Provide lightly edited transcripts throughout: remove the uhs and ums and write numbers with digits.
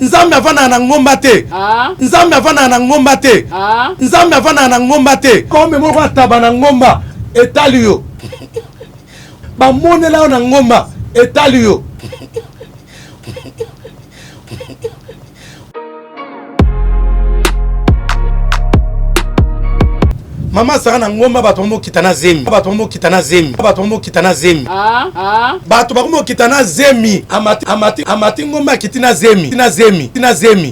Nzambe avandaka na ngomba te. Ah. Nzambe avandaka na ngomba te. Ah. Nzambe avandaka na ngomba te. Kombe moko ataba na ngomba etali yo. Bamonela yo na ngomba etali yo. Mama azalaka na ngomba, bato bamokita na zemi, bato bamokita na zemi, bato bamokita na zemi, Ah, ah. bato bakomokita na zemi. Amati, amati, amati ngomba, akiti na zemi, na zemi, na zemi.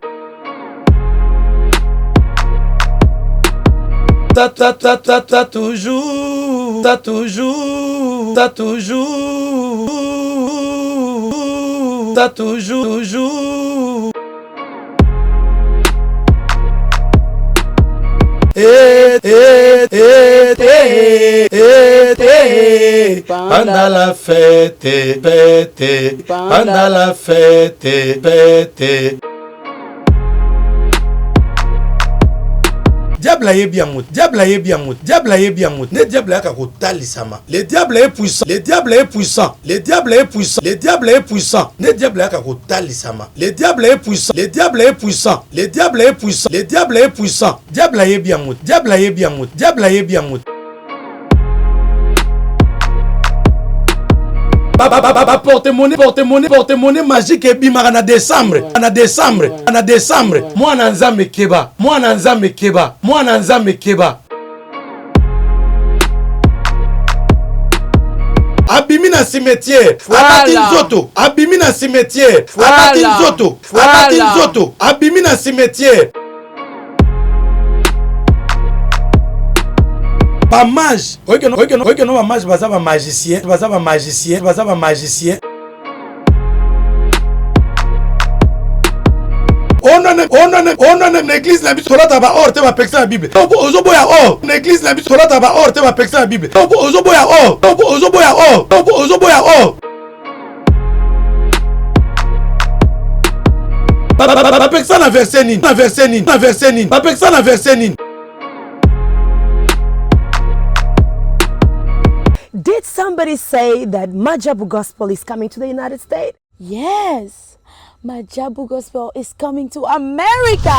Ta ta ta ta ta toujours, ta toujours, ta toujours, ta toujours, toujours. Eh, eh, eh, eh, eh, eh, pendant la fête, fête, pendant la fête, fête. Diable ayebi yango, diable ayebi yango, diable ayebi yango nde diable ayaka kotalisama. Le diable est puissant, le diable est puissant, le diable est puissant, le diable est puissant, nde diable ayaka kotalisama. Le diable est puissant, le diable est puissant, le diable est puissant, le diable est puissant. Diable ayebi yango, diable ayebi yango, diable ayebi yango. Baporte-monnaie, porte-monnaie, porte-monnaie magique ebimaka na décembre, na décembre, na décembre. Mwana Nzambe keba, mwana Nzambe keba, mwana Nzambe keba. Abimi na cimetière, alati nzoto, abimi na cimetière, alati nzoto, alati nzoto, abimi na cimetière. Bamage, oyekeno bamage baza bamagicien, baza bamagicien, baza bamagicien. Onone na église na biso tolata ba or te, bapekisa na Bible. Ozoboya or na église na biso tolata ba or te, bapekisa na Bible. Ozoboya or, ozoboya or, ozoboya or. Bapekisa na verset nini? Na verset nini? Na verset nini? Bapekisa na verset nini? Did somebody say that Maajabu Gospel is coming to the United States? Yes, Maajabu Gospel is coming to America.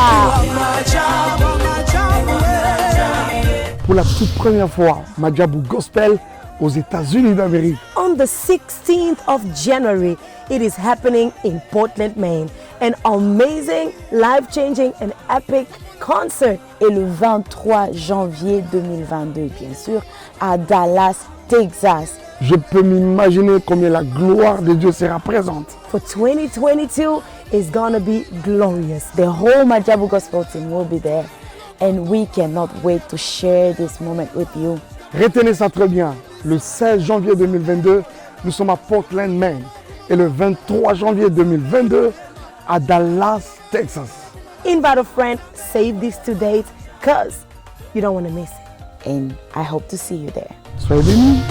Pour la toute première fois, Maajabu Gospel aux États-Unis d'Amérique. On the 16th of January, it is happening in Portland, Maine. An amazing, life-changing and epic concert. Et le 23 janvier 2022, bien sûr, à Dallas, Texas. Je peux m'imaginer combien la gloire de Dieu sera présente. For 2022 is gonna be glorious. The whole Maajabu Gospel team will be there. And we cannot wait to share this moment with you. Retenez ça très bien. Le 16 janvier 2022, nous sommes à Portland, Maine. Et le 23 janvier 2022, à Dallas, Texas. Invite a friend, save these two dates, 'cause you don't want to miss it. And I hope to see you there. Soyez bénis.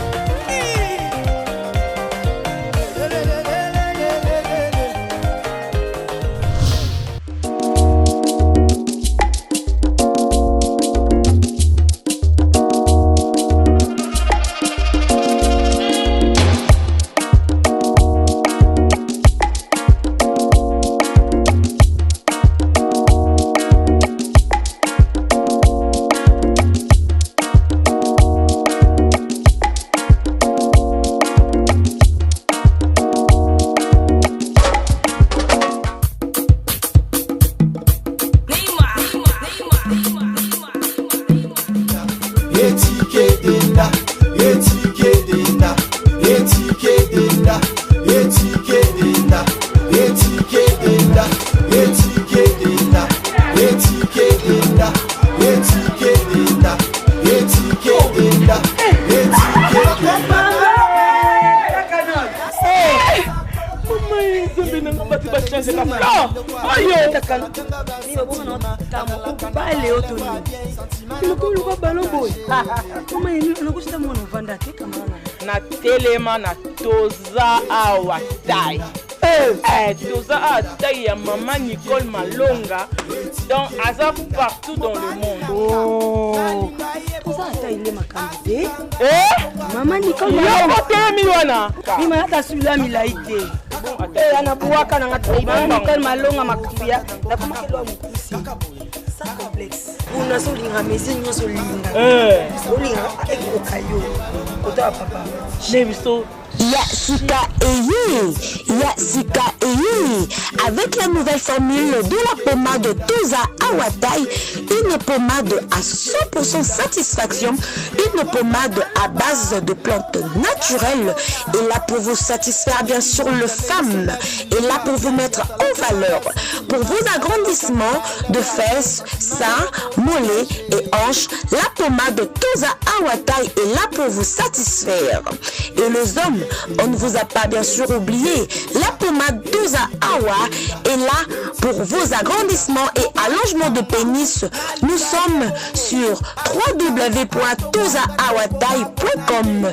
Etikedenda, etikedenda, etikedenda, etikedenda, etikedenda, etikedenda, etikedenda, etikedenda, etikedenda, etikedenda. Mama, nzambe nanga, bato bachange ka oyo. Bale oyo toni lokoluka balo boye, mama, nakosita mwana ovanda te, kamara. Na telema na toza awa tai. Eh, toza awa tai ya mama Nicole Malonga, donc aza partout dans le monde. Oh, toza ata ile makambo te. Eh? Mama Nicole. Yoko telemi wana. Mima ata sula milai te. Eh, anabuaka nanga mama Nicole Malonga makambo ya nakomaki elwa mokusi sans complexe kuna so olinga mesure nyonso olinga eh. olinga ekoka yo kota ya papa ne biso Ya sika eye, ya sika eye. Avec la nouvelle formule de la pommade Toza Awatai, une pommade à 100% satisfaction, une pommade à base de plantes naturelles, et là pour vous satisfaire bien sûr le femme, et là pour vous mettre en valeur, pour vos agrandissements de fesses, seins, mollets et hanches, la pommade Toza Awatai est là pour vous satisfaire. Et les hommes, on ne vous a pas bien sûr oublié, la pommade Toza Awa est là pour vos agrandissements et allongements de pénis. Nous sommes sur www.tozaawatai.com.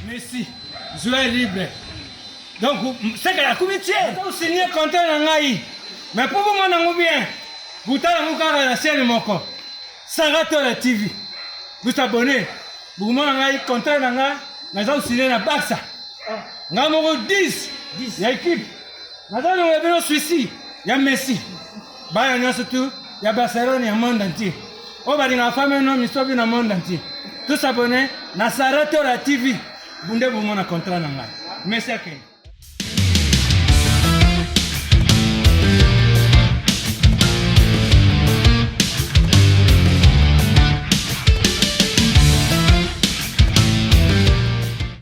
Messi, joueur libre. Donc, seke akomi tie osigne contrat na ngai mais mpo bomona yango bien botala yango kaka na chaîne moko Sarah Tola TV bosabone bokomona ngai contrat na ngai naza kosigne na Barça ngai moko 10 ya équipe naza longola bino suisi ya Messi bana nyonso tu ya Barcelone ya monde entier oyo balingaka femme no misobi na monde entier tosabone na Sarah Tola TV bunde bomona contrat na ngai Messi akende.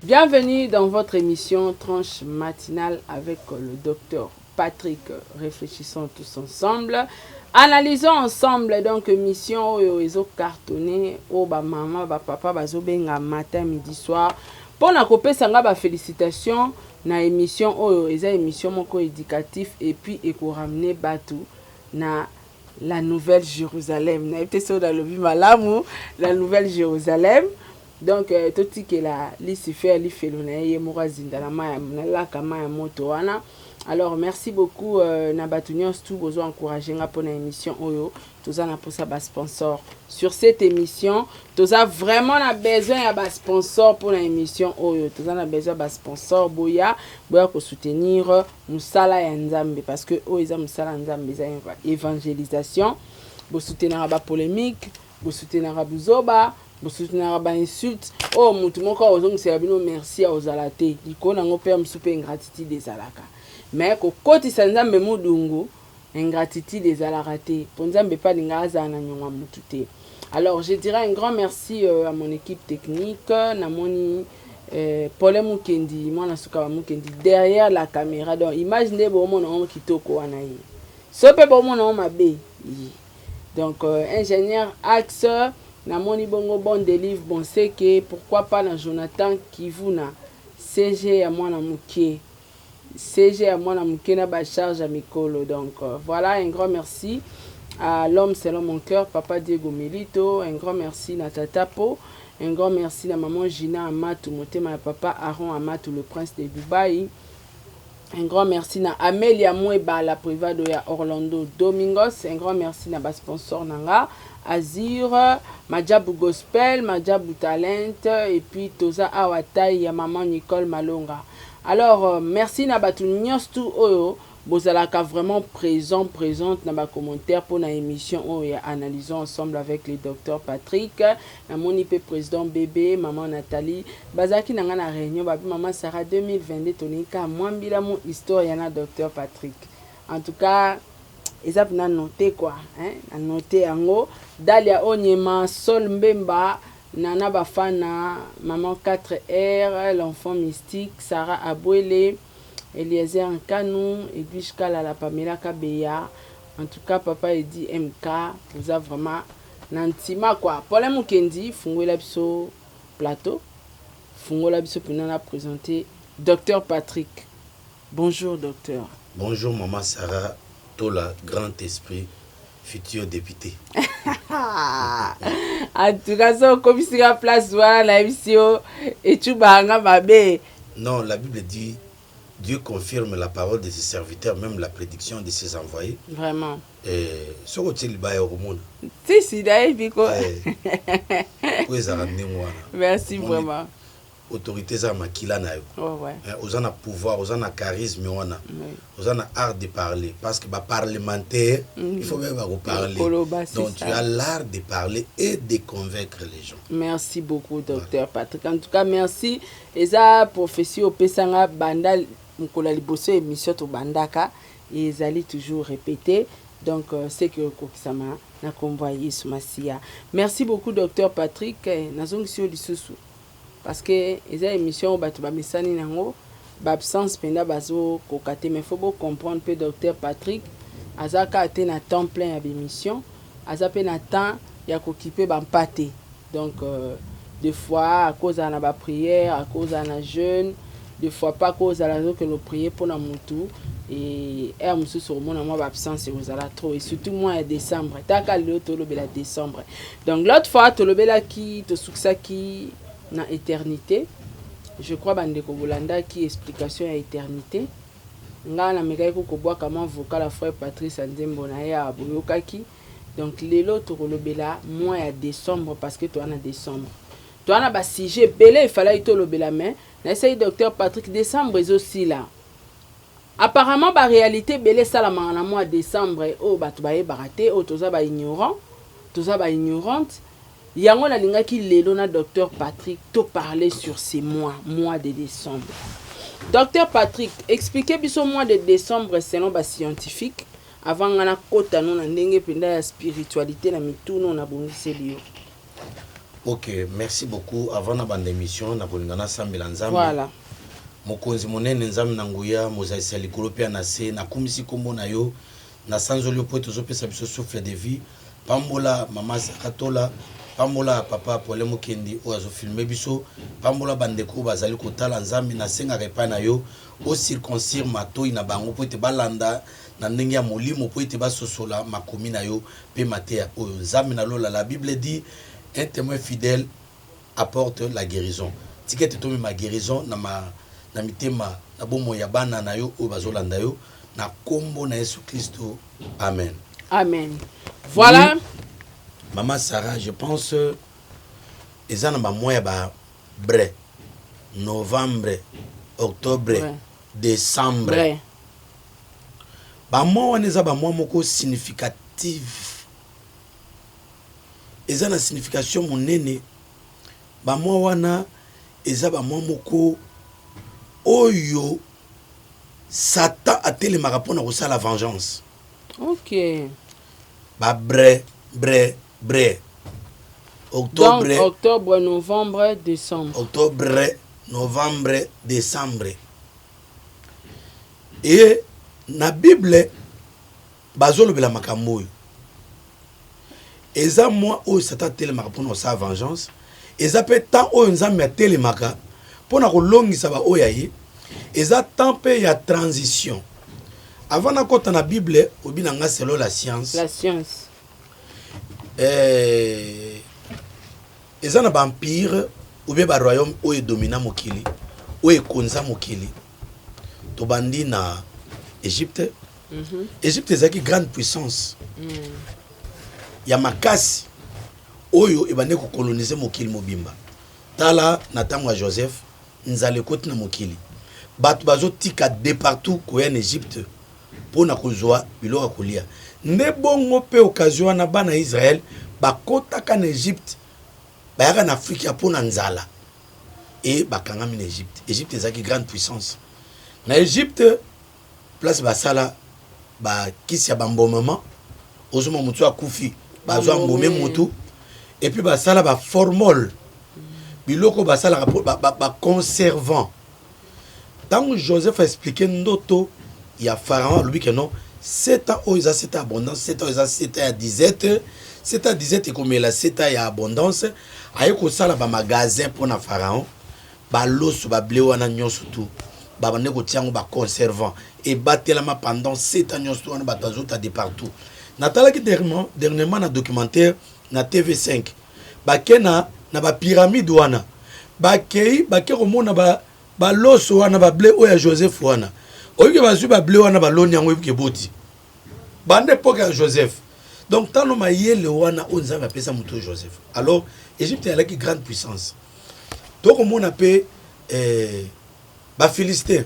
Bienvenue dans votre émission Tranche matinale avec le docteur Patrick. Réfléchissons tous ensemble. Analysons ensemble donc mission oyo ezo cartonner oyo ba mama ba papa bazo benga matin midi soir pona kopesa nga ba felicitations na emission oyo eza emission moko educatif et puis eko ramener batu na la nouvelle Jérusalem nayebi te soki nalobi malamu la nouvelle Jérusalem donc euh, totikela lisifer lifelo na ye ye moko azinda na mai na laka mai ya moto wana alors merci beaucoup euh, na bato nyonso tout bozo encourage nga mpona émission oyo toza na mposa ba sponsor sur cette émission toza vraiment na besoin ya ba sponsor mpona émission oyo toza na besoin ya ba sponsor boya boya kosoutenir mosala ya nzambe parce que oyo eza mosala ya nzambe eza évangélisation bosoutenaka ba polémique bosoutenaka buzoba bosoutenaka ba insulte oyo motu moko akozongisela bino merci akozala te likolo na yango mpe ya mosusu mpe ingratitude ezalaka mais kokotisa nzambe mudungu Ingratitude ezalaka te po Nzambe pe alingaka azala na niongo ya mutu te. Alors je dirais un grand merci à mon equipe technique, namoni Paulin Mukendi mwana suka ba Mukendi derrière la camera donc image nde bomona yango kitoko wana ye soki pe bomona yango mabe ye donc ingénieur Axe namoni bongo bon delive Bonseke pourquoi pas na Jonathan Kivuna CG ya mwana mukie CG ya mwana muke na ba charge ya mikolo donc voilà un grand merci à l'homme selon mon cœur papa Diego Milito un grand merci na tata po un grand merci na maman Gina Amatu motema ya papa Aaron Amatu le prince de Dubaï un grand merci na Amelia Mweba la privado ya Orlando Domingos un grand merci na ba sponsor na nga Azur Majabu Gospel Majabu Talent et puis toza awa taille ya maman Nicole Malonga Alors merci na batu nionso tout oyo bozalaka vraiment present presente na ba commentaires pona emission oyo ya analysons ensemble avec le docteur Patrick namoni pe president Bebe maman Nathalie bazalaki na nga na reunion babi maman Sarah 2022 tolingi kaka mwambila mu historia na docteur Patrick en tout cas eza pena note quoi hein na note yango Dalia Onyema Sol Mbemba Nana Bafana, maman 4R, l'enfant mystique, Sarah Abwele, Eliezer Nkanu, Edwige Kalala, Pamela Kabeya, en tout cas papa Eddy MK, oza vraiment na ntima quoi. Paulin Mukendi, fungola biso plateau, fungola biso pena na présenter Docteur Patrick. Bonjour docteur. Bonjour maman Sarah Tola, grand esprit. Futur depute. En tout cas, so okomisi nga place wana nayebisi yo ecubaka nga mabe. Non, la Bible dit Dieu confirme la parole de ses serviteurs, même la prédiction de ses envoyés. Vraiment. Eh, soki otie libaya okomona. Si si nayebi ko. Eh, po ezalaka ndenge wana. Merci vraiment. Autorité eza makila na yo. Oh, ouais. Eh, oza na pouvoir, oza na charisme wana. Oui. Oza na art de parler parce que ba parlementaire, il faut même ba parler. Koloba, c'est Donc ça. tu as l'art de parler et de convaincre les gens. Merci beaucoup docteur Patrick. En tout cas, merci. Eza prophétie opesanga banda mokolo ya liboso ya émission tobandaka ezali toujours répété. Donc euh, c'est que kokisama na kombo ya Yesu Masiya. Merci beaucoup docteur Patrick. Eh, nazongisi yo lisusu parce que eza émission oyo bato bamesani nango ba absence mpenza bazokoka te, mais faut bo comprendre mpe docteur Patrick aza kaka te na temps plein ya bémission, aza mpe na temps ya kokipe bampate. Donc euh, des fois akozala na baprière, akozala na jeûne, des fois pas akozala azokende prier mpona motu et heure mosusu okomona mwa baabsence ekozala trop, et surtout mois ya décembre. Taka lelo tolobela décembre. Donc l'autre fois tolobelaki, tosukisaki na éternité. Je crois bandeko bolandaki explication ya éternité. Ngai namekaki kobwaka mwa vocal ya frère Patrice ya nzembo na ye ya boyokaki. Donc lelo tokolobela mois ya décembre parce que toza na décembre, toza na basujet ebele efalaki tolobela, mais naesaki docteur Patrick, décembre ezosila. Apparemment baréalité ebele esalamaka na mois ya décembre oyo bato bayebaka te, oyo toza baignorant, toza baignorante. Yango nalingaki lelo na docteur Patrick toparler sur ces mois, mois de décembre. Docteur Patrick, expliquez biso mois de décembre selon bascientifique avant nga nakota no na ndenge mpenza ya spiritualité na mituno nabongiseli yo. Ok, merci beaucoup. Avant na banda émission, nakolinga nasambela Nzambe. Voilà. Mokonzi monene, Nzambe na nguya, mozalisi ya likolo mpe ya na se, nakumisi nkombo na yo, nasanzoli yo mpo ete ozopesa biso souffle de vie. Pambola mama Zakatola, pambola papa Pole Mokendi oyo azofilme biso, pambola bandeko oyo bazali kotala. Nzambe, nasengaka epai na yo ocirconcire matoi na bango mpo ete balanda na ndenge ya molimo, mpo ete basosola makomi na yo mpe mateya oyo. Nzambe na lola, la Bible dit: un témoin fidèle apporte la guérison. Tika ete tomema guérison na mitema, na bomoi ya bana na yo oyo bazolanda yo, na nkombo na Yesu Kristo, amen. Amen, voilà. Oui. Mama Sarah, je pense eza na bamois ya ba bre, novembre, octobre, décembre. Bamois wana eza bamois moko significative, eza na signification monene. Bamois wana eza bamois moko oyo Satan atelemaka mpona kosala vengeance. Babre, bre, bre, octobre. Donc octobre, novembre, décembre. Octobre, novembre, décembre. E na Bible bazolobela makambo oyo eza mois oyo Satan atelemaka mpona kosala vengeance. Eza mpe temps oyo Nzambe atelemaka mpona kolongisa baoyo ya ye. Eza temps mpe ya transition. Avant nakɔta na Bible, obi na nga selon la science. La science. Eh, eza na baempire ou bien baroyaume oyo edomina mokili, oyo ekonza mokili. Tobandi na Égypte. Égypte ezalaki grande puissance ya makasi oyo ebandi kokolonize mokili mobimba. Tala na ntango ya Joseph, nzala ekoti na mokili, bato bazotika de partout koya na Égypte mpona kozwa biloko ya kolia. Nde bongo mpe occasion wana bana ya Israel bakotaka na Égypte, bayaka na Afrika mpona nzala e bakangami na Égypte. Égypte ezalaki grande puissance. Na Égypte place basala bakisi ya bambomema, ozoma motu akufi, bazwa mbome motu, et puis basala baformol, biloko basalaka baconservant. Ntango Joseph aexplike ndoto ya Pharaon, alobi ke non, 7 ans oyo eza 7 ans abondance, 7 ans oyo eza 7 ans ya disette, 7 ans disette ekomela 7 ans ya abondance. Aye kosala bamagasin mpona Pharaon, baloso, bablé wana nyonso tu babande kotia yango baconservant, ebatelama pendant 7 ans nyonso tu wana bato bazota de partout. Natalaki dernièrement na documentaire na TV5, bake na bapyramide wana, bakei bake komona ba. Baloso wana, bable oyo ya Joseph wana, oyebi bazwi bable wana, baloni yango, oyebi eboti banda epoke ya Joseph. Donc tano mayele wana oyo Nzambe apesa moto Joseph. Alors Egypte ezalaki grande puissance. Tokomona mpe Baphilistin.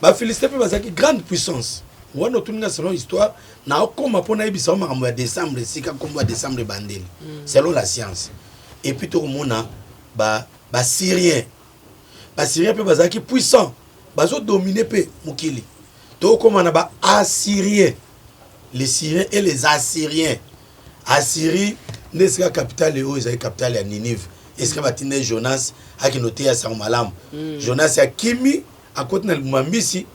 Baphilistin mpe bazalaki grande puissance wana. Otuni nga selon histoire, naokoma mpo nayebisa yo makambo ya décembre, esika nkombo ya décembre ebandeli selon la science. Et puis tokomona Basyrien. Basyrien mpe bazalaki puissant, bazodomine mpe mokili. Tokóma na Baassyrien, les Syriens et les Assyriens. Assyrie nde esika capitale oyo ezali capitale ya Ninive, esika batinda Jonas akende oteya sango malamu. Jonas akimi, akoti na libuma mbisi,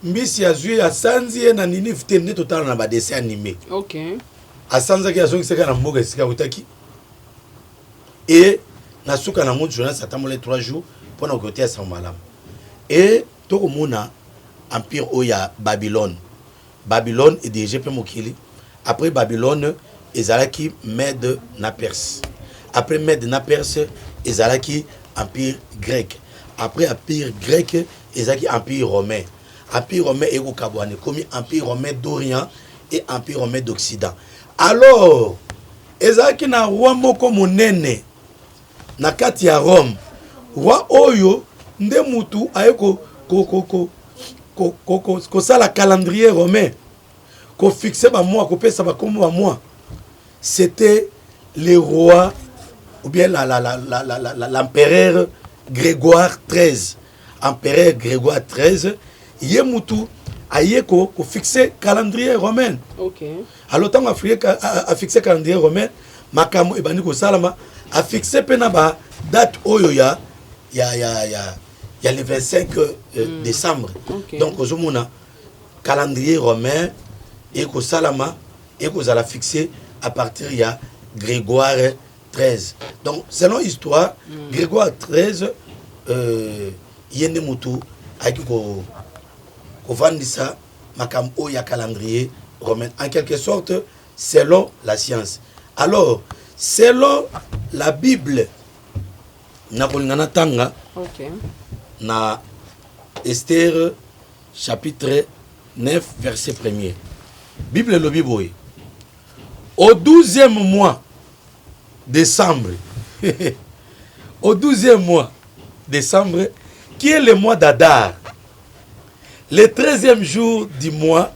mbisi azwi, asanzi ye na Ninive te, nde totala na badessin animé. Asanzaki, azongisaki na mboka esika autaki. E na suka nango, Jonas atambolaki 3 jours mpona koteya sango malamu. E tokomona empire oyo ya Babylone. Babylone edirige mpe mokili. Après Babylone ezalaki Mède na Perse. Après Mède na Perse ezalaki empire grec. Après empire grec ezalaki empire romain. Empire romain ekokabwana, ekomi empire romain d'Orient et empire romain d'Occident. Alors ezalaki na roi moko monene na kati ya Rome. Roi oyo nde mutu aye kosala calendrier romain, kofixe bamois, kopesa bakombo bamois. C'était le roi ou bien l'empereur Grégoire XIII. Empereur Grégoire XIII, ye mutu aye kofixe calendrier romain. Alors ntango afixe calendrier romain, makambo ebandi kosalama. Afixe mpe na badate oyo ya le 25 décembre. Donc ozomona calendrier romain ekosalama, ekozala fixé à partir ya Grégoire 13. Donc selon histoire, Grégoire 13, ye nde motu ayaki kovandisa makambo oyo ya calendrier romain, en quelque sorte, selon la science. Alors selon la Bible, nakolinga natanga na Esther chapitre 9, verset 1er. Bible elobi boye: au 12e mois, décembre, au 12e mois, décembre, qui est le mois d'Adar, le 13e jour du mois,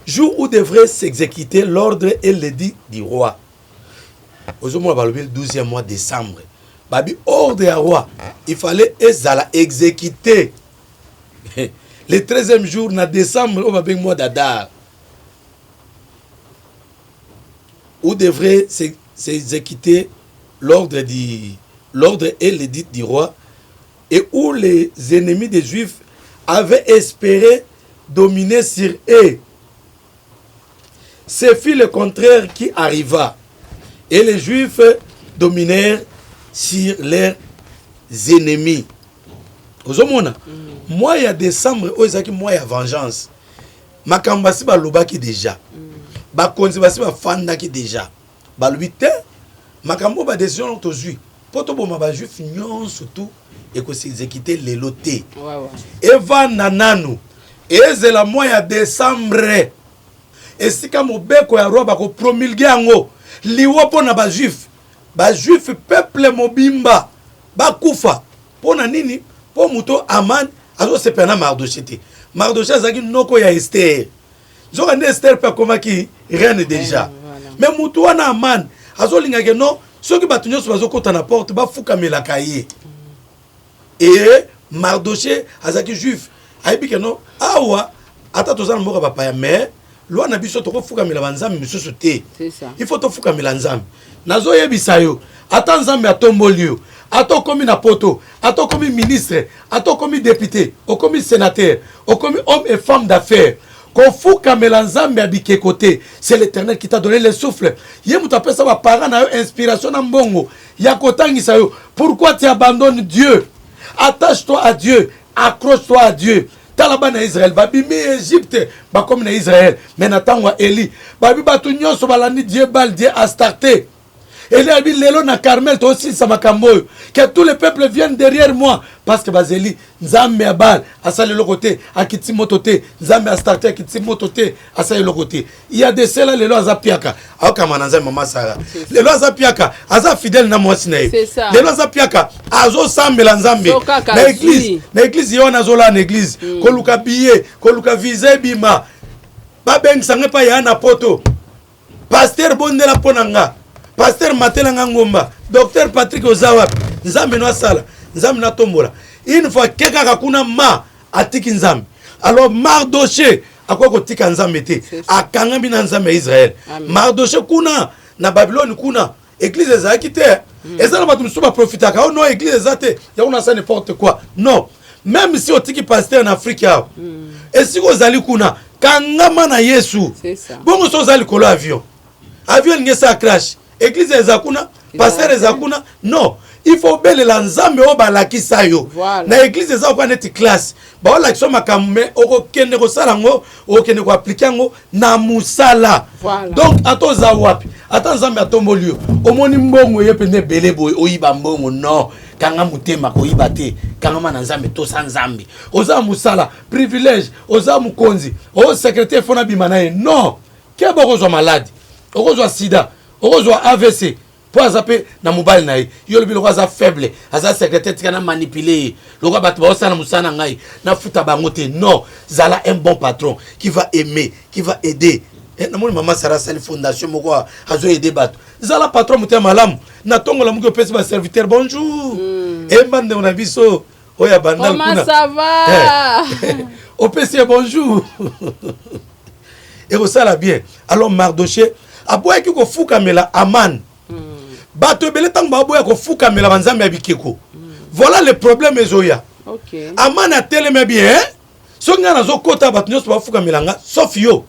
jour où devrait s'exécuter l'ordre et l'édit du roi. Ozomona balobi le 12e mois, décembre. Babi ordre ya roi, il fallait ezala exécuté le 13e jour na décembre oyo babengi mois d'Adar, où devrait s'exécuter l'ordre et l'édit du roi et où les ennemis des Juifs avaient espéré dominer sur eux. Ce fut le contraire qui arriva et les Juifs dominèrent sur leurs ennemis. Ozomona mois ya décembre oyo ezalaki mois ya vengeance. Makambo basi balobaki déjà, bakonzi basi bafandaki déjà, balobi te makambo oyo, badécision tozwi mpo toboma bajuif nyonso tu ekos'exécute lelo te. Evanda nanu, ezela mois ya décembre, esika mobeko ya roi bakopromulge yango, liwa mpo na bajuif. Bajuif, peuple mobimba bakufa. Mpo na nini? Mpo moto Aman azosepela na Mardoche te. Mardoche azalaki noko ya Ester, nzoka nde Ester mpe akomaki reine déjà. Mais motu wana Aman azolingaka no soki bato nyonso bazokɔta na porte bafukamelaka ye. E Mardoche azalaki juif, ayebi ke no, awa ata toza na mboka bapaya, mais loi na biso tokofukamela banzambe misusu te. Il faut tofukamela Nzambe. Nazoyebisa yo, ata Nzambe atomboli yo, ata okomi na poto, ata okomi ministre, ata okomi député, okomi sénateur, okomi homme et femme d'affaires, kofukamela Nzambe ya bikeko te. C'est l'Éternel qui t'a donné le souffle. Ye moto apesa baparent na yo inspiration na mbongo ya kotangisa yo. Pourquoi tu abandonnes Dieu? Attache-toi à Dieu, accroche-toi à Dieu. Tala bana ya Israele, babimi Egypte, bakomi na Israele, mais na ntango ya Eli, babi bato nyonso balandi dieu Baal, dieu Astarte. Eli alobi lelo na Carmel tosilisa makambo oyo. Que tout le peuple vienne derrière moi parce que bazeli Nzambe ya Baal asali eloko te, akiti moto te, Nzambe ya Astarte akiti moto te, asali eloko te. Il y a de cela lelo aza piaka, aokama na Nzambe mama Sarah. Lelo aza piaka, aza fidèle na mwasi na ye. Lelo aza piaka, azosambela Nzambe na église, na église ye wana azolala na église, mm. koluka billet, koluka visa ebima. Babengisa ngai epai ya na poto. Pasteur bondela mpo na nga. Pasteur matela nga ngomba. Docteur Patrick oza wapi? Nzambe no asala. Nzambe no atombola. Une fois ke kaka kuna ma atiki Nzambe. Alors Mardoché akoki kotika Nzambe te. Akangami na Nzambe ya Israël. Mardoché kuna na Babylone kuna église ezalaki te. Hmm. Eza na bato mosusu baprofitaka. Oh non, église eza te. Yango nasala n'importe quoi. Non. Même si otiki pasteur na Afrique awa. Hmm. Esika ozali kuna kangama na Yesu. Bongo so oza likolo ya avion. Avion elingi esala crash. Église eza kuna, pasteur eza kuna. Non. Il faut obelela Nzambe oyo balakisa yo. Voilà. Na église eza kwa neti classe. Baolakisa makambo mais okokende kosala yango, okokende koaplike yango na mosala. Voilà. Donc ata oza wapi, ata Nzambe atomboli yo, omoni mbongo ye mpenza ebele boye, oyiba mbongo non. Kanga motema koyiba te, kangama na Nzambe, tosa Nzambe. Oza mosala, privilège, oza mokonzi, o secrétaire fo nabima na ye non. Keba okozwa maladi, okozwa sida, okozwa AVC mpo aza mpe na mobali na ye. Yo olobi lokola aza faible, aza secrétaire, tika na manipuler ye lokola bato baosala mosala na ngai nafuta bango te. Non, zala un bon patron qui va aimer, qui va aider. Eh, namoni mama Sara asali fondation moko azo aider bato. Zala patron motema malamu, na tongo lamuki opesi ba serviteur bonjour. Mm. Emba ndeko na biso oyo abanda kuna. Ça va? Eh, opesi ye bonjour. Ekosala bien. Alors Mardoché aboyaki kofukamela Aman. Mm. Bato ebele ntango baboya kofukamela banzambe ya bikeko. Mm. Voilà le problème ezoya. Okay. Aman atelemi bien. Soki ngai nazokota bato nyonso bafukamela nga sauf yo.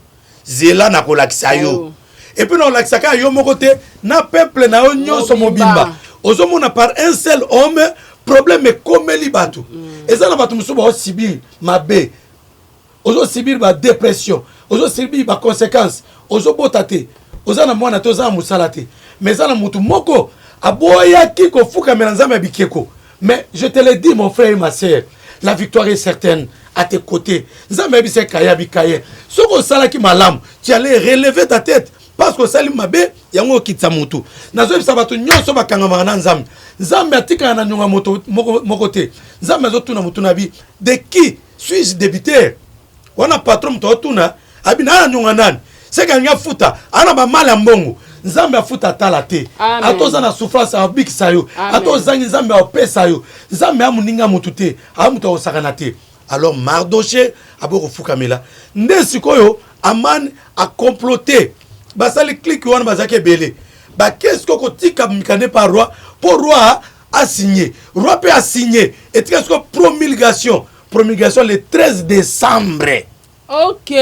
Zela nakolakisa yo. Oh. Et puis nakolakisa kaka yo moko te na peuple na yo nyonso mobimba. Ozomona par un seul homme problème ekomeli bato. Mm. Eza na bato mosusu baosibir mabe. Ozosibir ba dépression, ozosibir ba conséquences, ozobota te, oza na mwana te, oza na mosala te. Mais eza na motu moko aboyaki kofukamela Nzambe ya bikeko. Mais je te le dis mon frère et ma sœur, la victoire est certaine à tes côtés. Nzambe ayebisa Kaye bikaye. Soki osalaki malamu, tu allais relever ta tête parce que osali mabe yango okitisa motu. Nazoyebisa bato nyonso bakangamaka na Nzambe. Nzambe atikaka na nyonga moto moko, moko te. Nzambe azotuna motu na bi de qui suis-je débiteur? Wana patron moto azotuna abi na nyonga nani? Seke alingi afuta, ana ba mal ya mbongo. Nzambe afuta atala te. Ata oza na souffrance abikisa yo. Ata ozangi Nzambe apesa yo. Nzambe amoninga motu te, amutu akosakana te. Alors Mardoché aboyi kofukamela. Nde sikoyo Aman a comploté. Basali clique wana bazalaki ebele. Bakesi ko kotika mikanda epa roi po roi a signé. Roi pe a signé. Etika sikoyo promulgation. Promulgation le 13 décembre. Ok.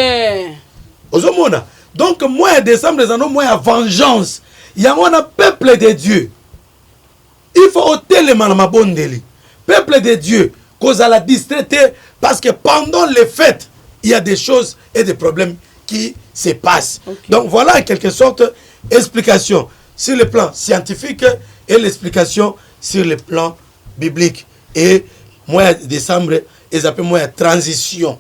Ozomona. Donc mois ya décembre eza no mois ya vengeance. Yango wana peuple de Dieu. Il faut otelema na mabondeli. Peuple de Dieu, kozala distrait te parce que pendant les fêtes, il y a des choses et des problèmes qui se passent. Okay. Donc voilà en quelque sorte explication sur le plan scientifique et l'explication sur le plan biblique. Et mois ya décembre eza pe mois ya transition.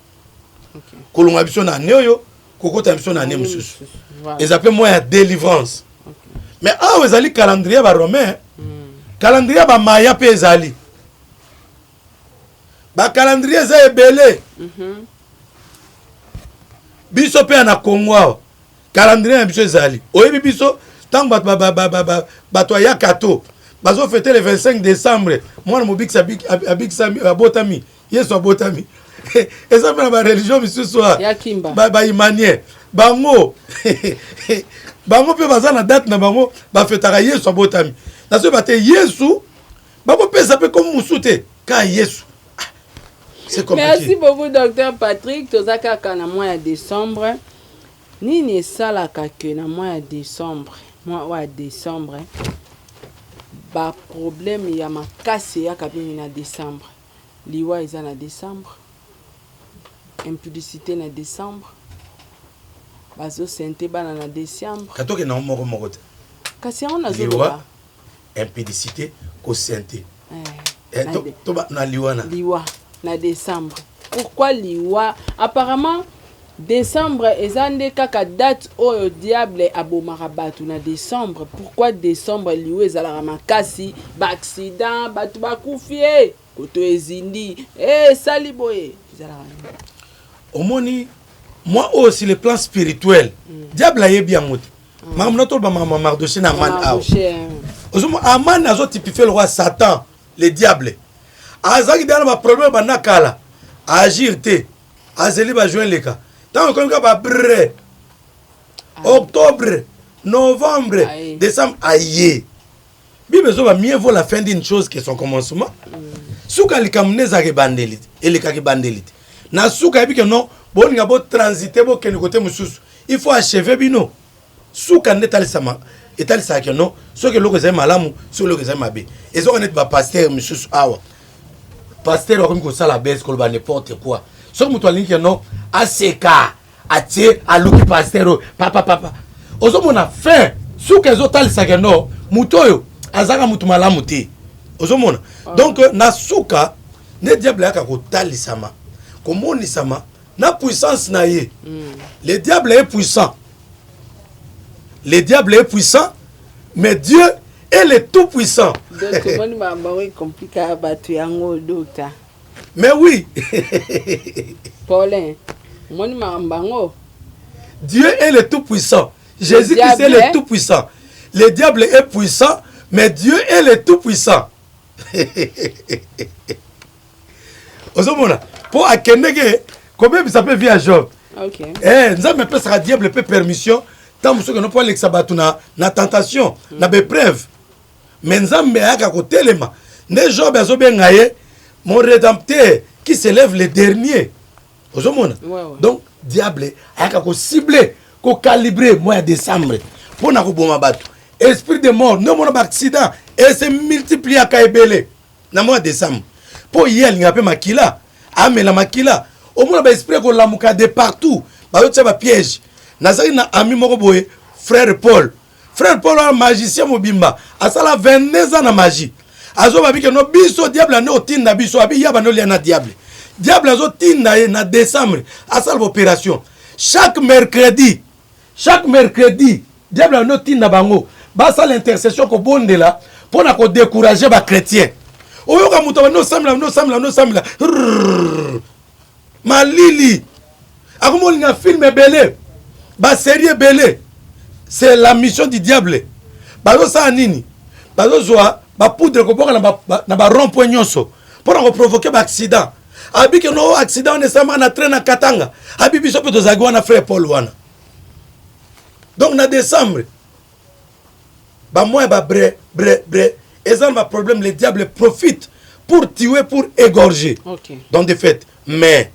Okay. Kolonga biso na année oyo, kokota biso na année mosusu. Eza pe mois ya délivrance. Okay. Mais awa ezali calendrier ba romain, calendrier ba maya pe ezali. Ba calendrier eza ebele. Biso pe na Congo awa calendrier na biso ezali. Oyebi biso tango bato bato ya kato bazo fêter le 25 décembre, mwana mobikisi abikisami abotami, Yesu abotami. Eza pe na ba religion misusu ya Kimba. Ba imanien bango bango pe baza na date na bango bafetaka Yesu abotami. Nazoyeba te Yesu bakopesa pe comme mosusu te ka Yesu. Ah, c'est compliqué. Merci beaucoup docteur Patrick. Toza kaka na mois ya décembre. Nini esalaka ke na mois ya décembre, mois oyo ya décembre ba problème ya makasi eyaka mingi na décembre. Liwa eza na décembre, impudicité na décembre, bazo sente bana na décembre. Katokende nango moko moko te. Kasi yango Liwa, nazoloba. impudicité, kosente. Eh, Eh, to na liwa na Liwa na décembre. Pourquoi liwa? Apparemment décembre eza nde kaka date oyo diable abomaka bato na décembre. Pourquoi décembre liwa ezalaka makasi, baaccident, bato bakufi, e koto ezindi, e esali boye, ezalaka nini? Omoni, moi oyo, sur le plan spirituel, diable ayebi yango te. Makambo na toloba, makambo ya Mardoché na Aman awa. Mardoché, hein. Ozomona, Aman azotypifier le roi Satan, le diable. Azalaki deya na baproblème banda kala, agir te, azeli bajuin leka. Ntango ekomi kaka babre octobre, novembre, Aye. décembre, aye. Bible ezoba: mieux vaut la fin d'une chose que son commencement. Suka likambo nde ezalaka ebandeli te, elekaka ebandeli te. Na suka yebi ke non, bolinga botransite, bokende kote mosusu, il faut achever bino. Suka nde etalisama, etalisaka ke non, soki eloko ezali malamu, soki eloko ezali mabe. Ezoka neti bapasteur misusu awa, pasteur akomi kosala bese, koloba n'importe quoi. Soki moto alingi ke non, aseka, atie, aluki pasteur oyo, papa papa. Ozomona fin, suka ezotalisaka no moto oyo azalaka motu malamu te. Ozomona, donc na suka nde diable ayaka kotalisama, komonisama na puissance na ye. Le diable est puissant, le diable est puissant, mais Dieu est le tout puissant. Donc omoni, makambo yango ecompliquaka bato yango, docteur. Mais oui. Paulin, omoni makambo yango. Dieu est le tout puissant, Jésus Christ est diable le tout puissant. Le diable est puissant, mais Dieu est le tout puissant. Ozomona, mpo akendeke kobebisa mpe vie ya Job. Eh, Nzambe apesaka diable mpe permission ntango mosusu keno mpo alekisa bato na tentation, na baépreuve, mais Nzambe ayaka kotelema. Nde Job azobenga ye mon rédempteur qui se lève le dernier. Ozomona? Ouais. Donc diable ayaka kocible, kocalibrer mois ya décembre mpo na koboma bato, esprit de mort. Nde omona baaccident ese multipliaka ebele na mois ya décembre, mpo ye alingaka mpe makila, amela makila. Omona baesprit ekolamuka de partout, bazotia bapiège. Nazalaki na ami moko boye, frère Paul. Frère Paul wana magicien mobimba, asala 22 ans na magie. Azoba bike no biso, diable ande otinda biso, abi ya bando olia na diable. Diable azotinda ye na décembre asala baopération chaque mercredi. Chaque mercredi, diable ande otinda bango basala intercession, kobondela mpo na kodécourager bachrétien. Oyoka moto abandi osambela, bandi osambela, bandi osambela, rrrr, malili, akomi olinga film ebele, basérie ebele. C'est la mission du diable. Bazosala nini? Bazozwa bapoudre koboka na barond point nyonso mpo na koprovoquer baaccident. Abi ke no, accident wana esalamaka na train na Katanga. Abi biso mpe tozalaki wana, frère Paul wana. Donc na décembre, bamois ya babre bre bre eza na baproblème. Le diable profite pour tuer, pour égorger dans des fêtes. Mais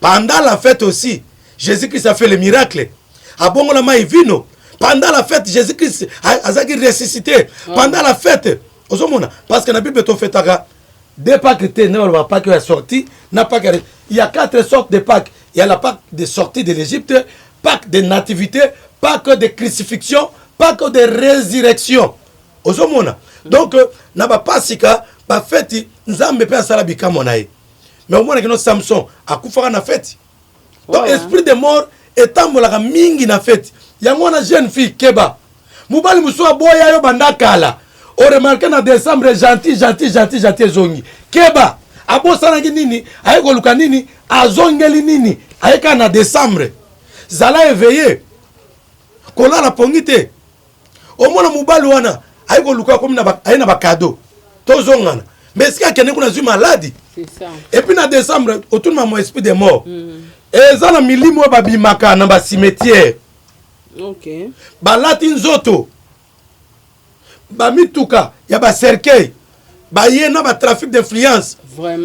pendant la fête aussi, Jésus-Christ a fait le miracle, abongola mai vino. Pendant la fête, Jésus-Christ azalaki ressuscité pendant la fête. Ozomona, parce que na Bible tofetaka deux Pâques te. Nde baloba Pâques ya sortie na Pâques il y a quatre sortes de Pâques. Il y a la Pâques de sortie de l'Égypte, Pâques de nativité, Pâques de crucifixion, Pâques de résurrection. Ozomona, donc na bapasika, bafeti, Nzambe mpe asala bikamwa na ye. Mais omonaki no Samson akufaka na feti. Donc esprit de mort etambolaka mingi na feti yango wana. Jeune fille, keba. Mobali mosusu aboya yo banda kala, oremarquer na décembre, gentil, gentil, gentil, gentil, ezongi. Keba, abosanaki nini, aye koluka nini, azongeli nini, aye kaka na décembre. Zala éveillé, kolala pongi te. Omona mobali wana aye koluka, akomi aye na bacadeau, tozongana, mais esika akende kuna, azwi maladie. C'est ça. Et puis na décembre, otuni mo esprit de mort, eza na milimo oyo babimaka na bacimetière. Balati nzoto bamituka ya bacercueil, baye na batrafic d'influence.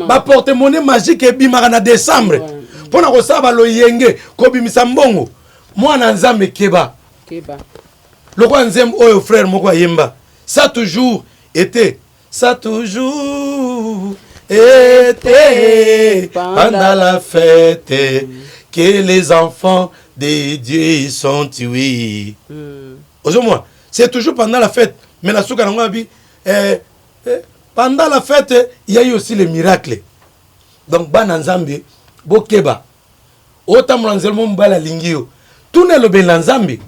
Baporte-monnaie magique ebimaka na décembre mpo na kosala baloyenge, kobimisa mbongo. Mwana Nzambe, keba. Keba. Lokola nzembo oyo frère moko ayemba: ça toujours été, ça toujours été pendant la fête que les enfants de Dieu sont tués. Ozomona, C'est toujours pendant la fête. Mais na suka nango abi eh, eh, pendant la fête, il y a eu aussi les miracles. Donc bana Nzambe bokeba. Otambola nzela mo mobali alingi yo. Tuna elobeli na Nzambe.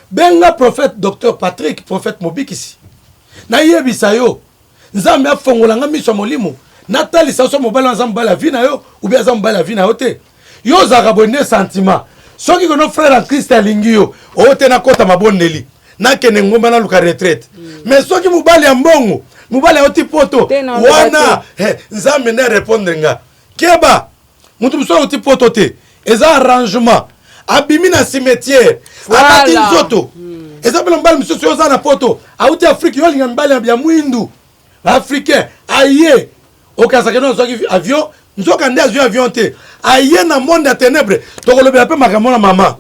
Benga prophète Docteur Patrick, prophète Mobikisi. Nayebisa yo Nzambe afongola nga miso ya molimo natalisa yo so mobali wana aza mobali ya vie na yo ou bien aza mobali ya vie na yo te. Yo ozalaka boye nde sentiment. Soki kono frère en Christ alingi yo, oyo te nakota mabondeli, nakende ngomba naluka retraite. Mais soki mobali ya mbongo, mobali auti poto, wana eh, Nzambe nde arepondre nga. Keba, moto mosusu auti poto te, eza arrangement. Abimi na cimetière, alati nzoto. Eza mpe na mobali mosusu yo oza na poto, auti Afrique, yo olinga mibali ya mwindu, africain, aye okazaka no azwaki avion, nzoka nde azwi avion te, aye na monde ya ténèbre. Tokolobela mpe makambo na mama.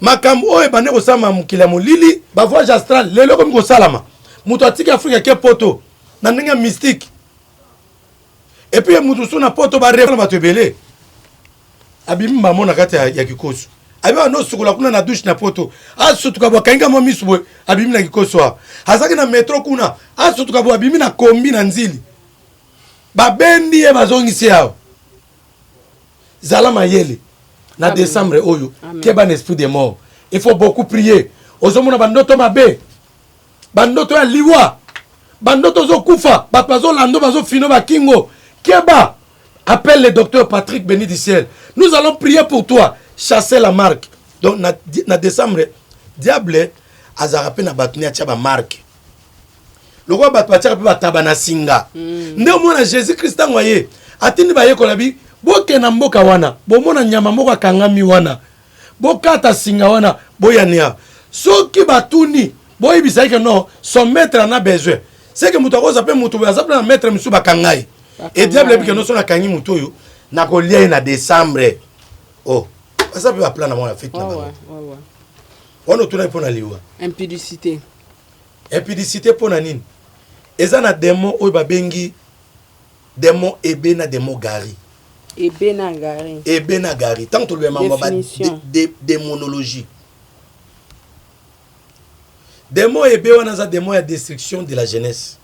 Makambo oyo ebandi kosalama mokili ya molili, ba voyage astral lelo ekomi kosalama. Moto atiki Afrique ake poto na ndenge ya mystique. Et puis moto mosusu na poto ba rêve na bato ebele. Abimi mamo na kati ya kikoso. Abi wana osukola kuna na douche na poto. Asutuka bo akangi mwa misu boye, abimi na kikoso awa. Azalaki na metro kuna, asutuka bo abimi na kombi na nzili. Babendi ye bazongisi awa. Zala mayele na décembre oyo, keba na esprit de mort. Il faut beaucoup prier. Ozomona bandoto mabe, bandoto ya liwa, bandoto ozokufa, bato bazolanda, bazofino bakingo. Keba, appelle le docteur Patrick Béni du ciel. Nous allons prier pour toi, chasser la marque. Donc na, na décembre, diable azalaka mpe na bato ne atia ba marque. Lokola bato batiaka mpe bataba na singa. Nde omona Jésus Christ ntango aye atindi bayekola bi bokenda mboka wana, bomona nyama moko akangami wana, bokata singa wana, boyania. Soki batuni, boyebisa ye ke non, son maître en a besoin. C'est que moto akoza mpe moto boye aza mpe na maître mosusu bakanga ye. Et diable yebi ke non, so nakangi moto oyo nakolia ye na décembre. Oh, baza mpe baplan na bango na fete na bango. Wana otunaki mpo na liwa. Impudicité. Impudicité mpo na nini? Eza na démon oyo babengi démon ebe na démon gari. Ebe na gari. Ebe na gari. Ntango toloba mambo ba démonologie. Démon ebe wana aza démon ya destruction de la jeunesse.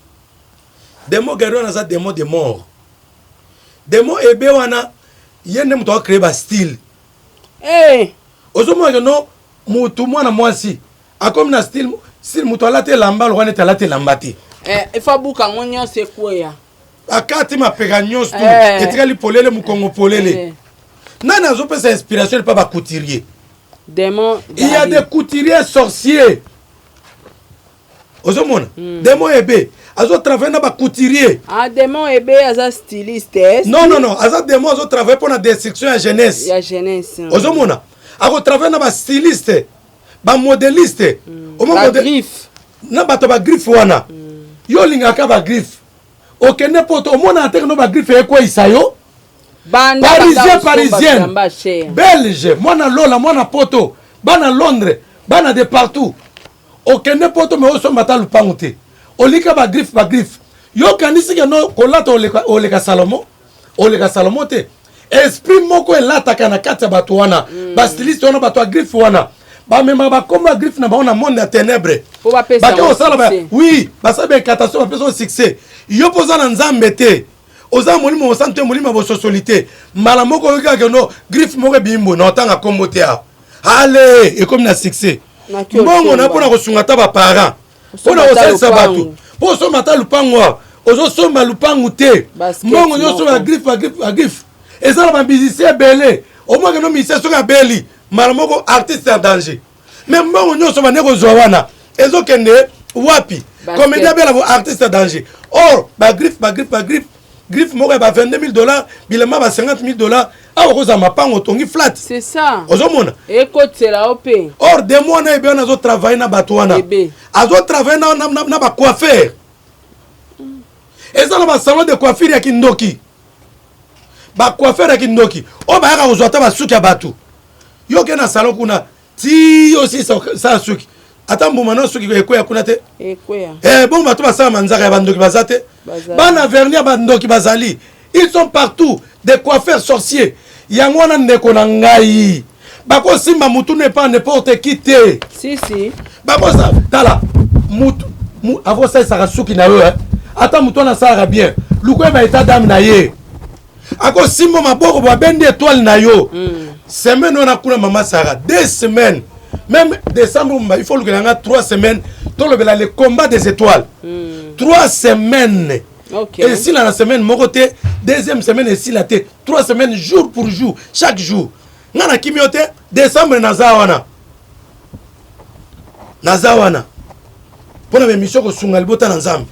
Démon gari wana aza démon de mort. Démon ebe wana ye nde moto acréer ba style. Hey! Ozomona ke no motu mwana mwasi akomi na style, style moto alati elamba lokola neti alati elamba te. Eh, il faut abuka yango nyonso ekweya. Akati mapeka nyonso tu, etikali polele, mokongo polele. Nani azopesa inspiration epa ba couturier? Démon. Il y a des couturiers sorciers. Ozomona démon ebe azotravaille na bacouturier. Ah, démon ebe aza styliste, eh? Non, non, non, aza démon azotravaille mpo na destruction ya jeunesse. Ya jeunesse. Ozomona akotravaille na bastyliste, bamodéliste, Bagriffe. Na bato bagriffe wana. Yo olingaka bagriffe, okende poto, omonaka te keno bagriffe ekweyisa yo. Banda Parisien, banda parisienne, bilamba cher. Belge, mwana Lola, mwana poto, bana Londres, bana de partout. Okende poto me osomba ata lupangu te, olika bagriffe, bagriffe. Yo okanisi keno kolata oleka, oleka Salomo, oleka Salomo te. Esprit moko elataka na kati ya bato wana, bastyliste wana, bato ya griffe wana, bamemaka bakombo ya griffe na bango na monde ya ténèbre. Po bapesa bake yango kosala ba succès. Oui, basala baincantation, bapesa yo succès. Yo mpo oza na Nzambe te, oza na molimo mosantu te, molimo ya bososoli te. Mbala moko oyoki kaka no griffe moko ebimi boye na otanga kombo te awa, ale ekomi na succès. Naki mbongo na osomba. mpona kosunga ata baparent, mpona Osomba ata kosalisa bato, lopango. mpo osomba ata lupango awa, ozosomba lupangu te. Basket mbongo nyonso moko. bagriffe, bagriffe, bagriffe. Eza na bamusicien ebele, omwake no musicien soki abeli, mbala moko artiste en danger. Mais mbongo nyonso bande kozwa wana ezokende wapi? Basket. Comédien abela bo artiste en danger. Or bagriffe, bagriffe, bagriffe, griffe moko ya ba 22 000 dollars, bilamba ba 50 000 dollars. Awa kozala mapango, otongi flat. C'est ça. Ozomona Ekotela yo mpe. Or démon wana ebe wana azotravaille na bato wana. Ebe. Azotravaille na bacoiffeur. Eza na basalon de coiffure ya kindoki, bacoiffeur ya kindoki oyo bayaka kozwa ata basuki ya bato. Yo ke na salon kuna ti osisa sala suki, ata mbuma na suki ekweya kuna te. Ekweya. Eh, bon, bato basala manzaka ya bandoki baza te? Bazali. Bana vernis ya bandoki bazali. Ils sont partout, des coiffeurs sorciers. Yango wana, ndeko na ngai, bakosimba mutu ne pas n'importe qui te. Si si. Bakosa tala. Mutu avant osalisaka suki na yo, eh? Ata motu wana asalaka bien, luka oyeba état d'âme na ye. Akosimba maboko, babendi étoile na yo. Semaine wana kuna, mama Sara, 2 semaines, même décembre, il faut lukela nga 3 semaines, tolobela le combat des étoiles. 3 semaines. Esila na semaine moko te, deuxième semaine esila te, 3 semaines, jour pour jour, chaque jour. Nga nakimi yo te. Décembre naza wana, naza wana mpo na baémission kosunga libota na Nzambe.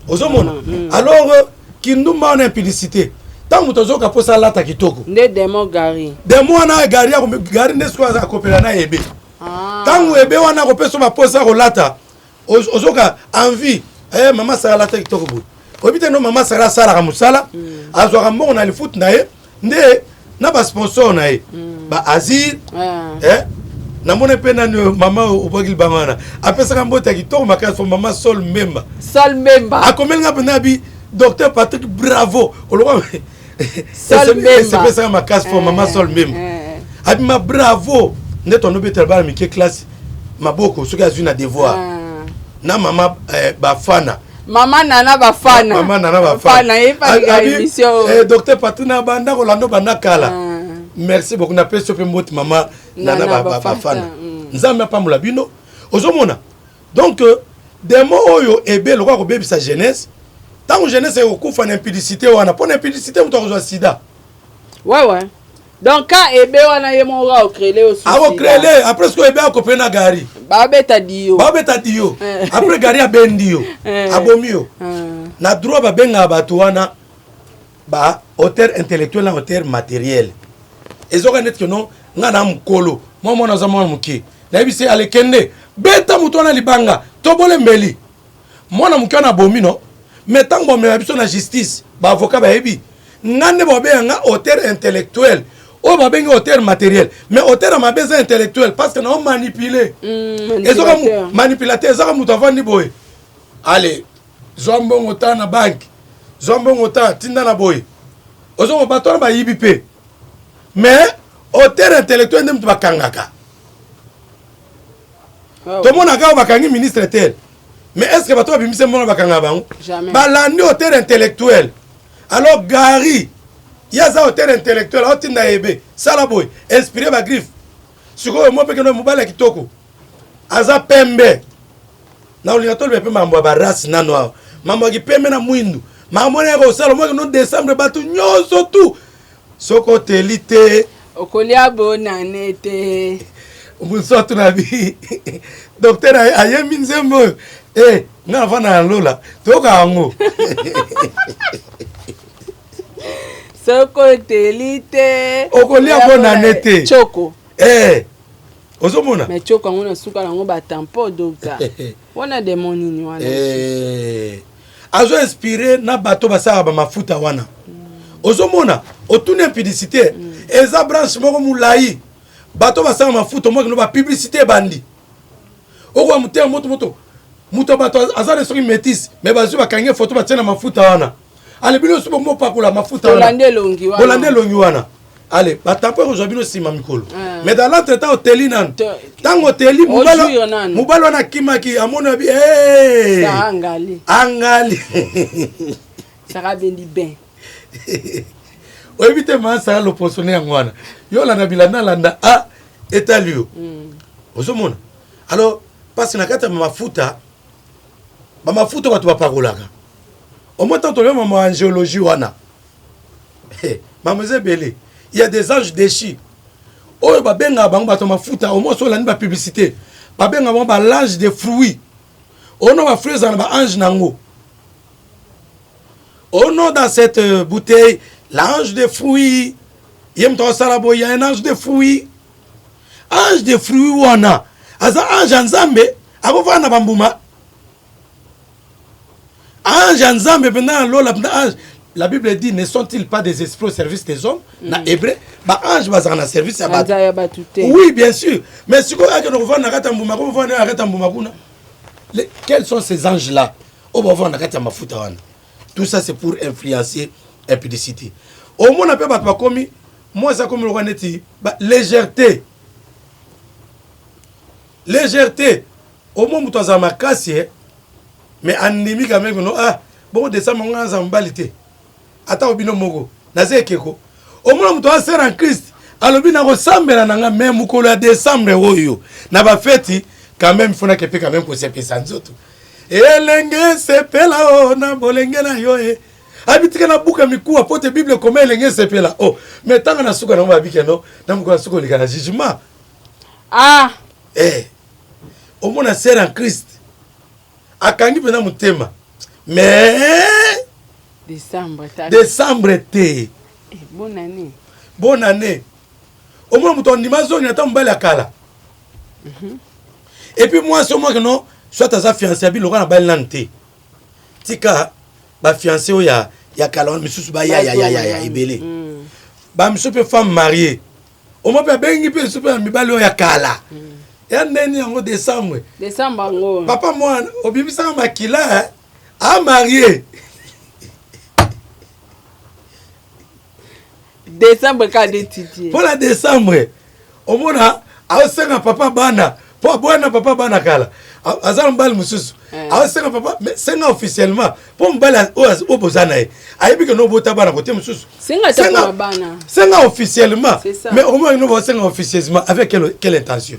Ozomona? Alors kindumba wana, impudicité, ntango moto azoyoka mposa alata kitoko. Nde démon Gari. Démon wana Gari, Gari nde sikoyo akopela na ebe. Ntango ebe wana akopesa baposa kolata, ozoka envie. Eh, mama Sara alata kitoko boye, oyebi te? No, mama Sara asalaka mosala, azwaka mbongo na lifuti na ye nde na basponsor na ye, baazir. Eh, namoni mpe nani oyo, mama oyo obwaki libanga wana, apesaka mbote ya kitoko makasi fo mama Sol Mbemba. Sol Mbemba. Akomeli nga mpenza, abi: "Docteur Patrick, bravo." Olokwa. Sol Mbemba. Esepesaka makasi fo mama Sol Mbemba. Abima bravo nde tondobetela bana mike classe maboko soki azwi na devoir. Na mama Bafana. Mama Nana Bafana. Mama Nana Bafana. Yebaka émission. Docteur Patrick, na banda kolanda banda kala. Merci beaucoup, napesi yo mpe mbote, mama Nana. Nana Bafana. Bafana. Nzambe apambola bino. Ozomona? Donc démon oyo ebe lokola kobebisa jeunesse, ntango jeunesse ekokufa na impudicité wana, mpo na impudicité moto akozwa sida. Ouais, donc ka ebe wana, ye moko akocréer yo. Akocréer. Après sikoyo ebe akopene na Gari. Babeta dio. Babeta dio. Après Gari abendi yo. Abomi yo. Na droit babengaka bato wana ba auteur intellectuel na auteur matériel. Ezoka neti ke non, nga na mokolo mwa mwana aza mwana moke, nayebi se alekende beta moto wana libanga, tobole mbeli, mwana moke wana abomi. No, mais ntango bamema biso na justice, baavocat bayebi nga nde babenga nga auteur intellectuel, oyo babengi auteur matériel. Mais auteur ya mabe eza intellectuel, parce que nao manipule. Ezoka manipulateur, ezaka moto avandi boye: "Ale, zwa mbongo ta na banke, zwa mbongo ta, tinda na boye." Ozongo bato wana bayibi mpe, mais auteur intellectuel nde moto bakangaka. Tomonaka oyo bakangi ministre tel, mais est ce que bato babimisi mbongo, bakangaka bango? Balandi auteur intellectuel. Alors Gari, ye aza auteur intellectuel, aotinda ebe sala boye, inspiré bagriffe. Sikoyo mo mpe kendo mobali ya kitoko aza pembe na olinga toloba mpe mambo ya barace nano awa, mambo ya kipembe na mwindu, makambo wana ya kosala moke no. Décembre bato nyonso tu, soki oteli te, okolia bonane te. Mosu na bi docteur ayembi nzembo oyo e nga nafanda na lola, toyoka yango. Soki oteli te, okolia bonane te. Choko. Eh, ozomona? Mais choko yango na suka yango batampo, docteur, wana démon nini wana? Eh, azo inspiré na bato basalaka bamafuta wana. Ozomona? Otuni impudicité, eza branche moko molai. Bato basala mafuta, omokino bapublicité ebandi, okoya motema moto moto moto, bato aza na soki métis, mais bazwi, bakangi foto, batie na mafuta wana. Ale, bino so bomopakola mafuta wana. Bolandi elongi wana. Bolandi elongi wana. Ale, batampo ekozwa bino nsima mikolo. Mais dans l'entretemps oteli nanu. Ntango oteli, Ojouir nanu. Mobali wana akimaki, amoni abi Sara angali. Angali. Sara abendi ben. Oyebi te, masala loposone yango wana, yo olanda bilanda landa a etali yo. Ozomona? Alors parce na kati ya bamafuta, bamafuta bato bapakolaka, omoi ntango tolobi mama angéologie wana, mama eza ebele. Il y a des anges déchus oyo babengaka bango bato ya mafuta. Omoi so olandi bapublicité, babengaka bango balange de fruits. Ono bafruit ezala na baange nango. Oh non, dans cette bouteille, l'ange de fruits, ye moto akosala boye, ya un ange de fruits. Ange de fruits wana aza ange ya Nzambe, akofanda na bambuma. Ange ya Nzambe mpenza na lola mpenza ange. La Bible dit: "Ne sont-ils pas des esprits au service des hommes?" Na hébreu, baange bazalaka na service ya bato. Banza ya bato te. Oui, bien sûr, mais sikoyo akende kovanda na kati ya mbuma, akovanda na kati ya mbuma kuna. Quels sont ces anges là oyo bavanda na kati ya mafuta wana? Tout ça, c'est pour influencer impudicité. Omona mpe bato bakomi, mwasi akomi lokola neti légèreté, légèreté. Omoni moto azala makasi eh, mais andimi quand même no ah bongo décembre ngo aza mobali te. Ata bino moko naza ekeko. Omona moto aza sœur en Christ alobi nakosambela na nga mais mokolo ya décembre oyo na bafeti quand même faut nake mpe quand même kosepesa nzoto. Elenge sepela o na bolenge na yo e. Abitika na buka mikuwa po te Bible ekoma elenge sepela o. Mais tanga na suka nango babike no na mokolo ya suka oleka na jugement. Ah Eh, omona sœur en Christ akangi mpenza motema mais décembre ta décembre te. Eh, bonne année. Bonne année. Omona moto andima azongi ata mobali ya kala. Et puis mwasi omwaki no soit aza fiancé abi lokola na bali nanu te, tika bafiancé oyo ya kala wana misusu baya ya ya ya ya ebele. Bamisusu mpe femme mariée omwa mpe abengi mpe lisusu mpe na mibali oyo ya kala ya ndeni yango décembre. Décembre yango. Papa mwana obimisaka makila eh, a marié. Décembre kaka nde titi. Mpo na décembre omona aosenga papa bana mpo aboya na papa bana kala, aza na mobali mosusu. Aosenga papa mais senga officiellement mpo mobali oyo boza na ye ayebi ke no obota bana kote mosusu. Senga ata mpona bana. Senga officiellement. C'est ça. Mais omona no baosenga officieusement avec quelle intention?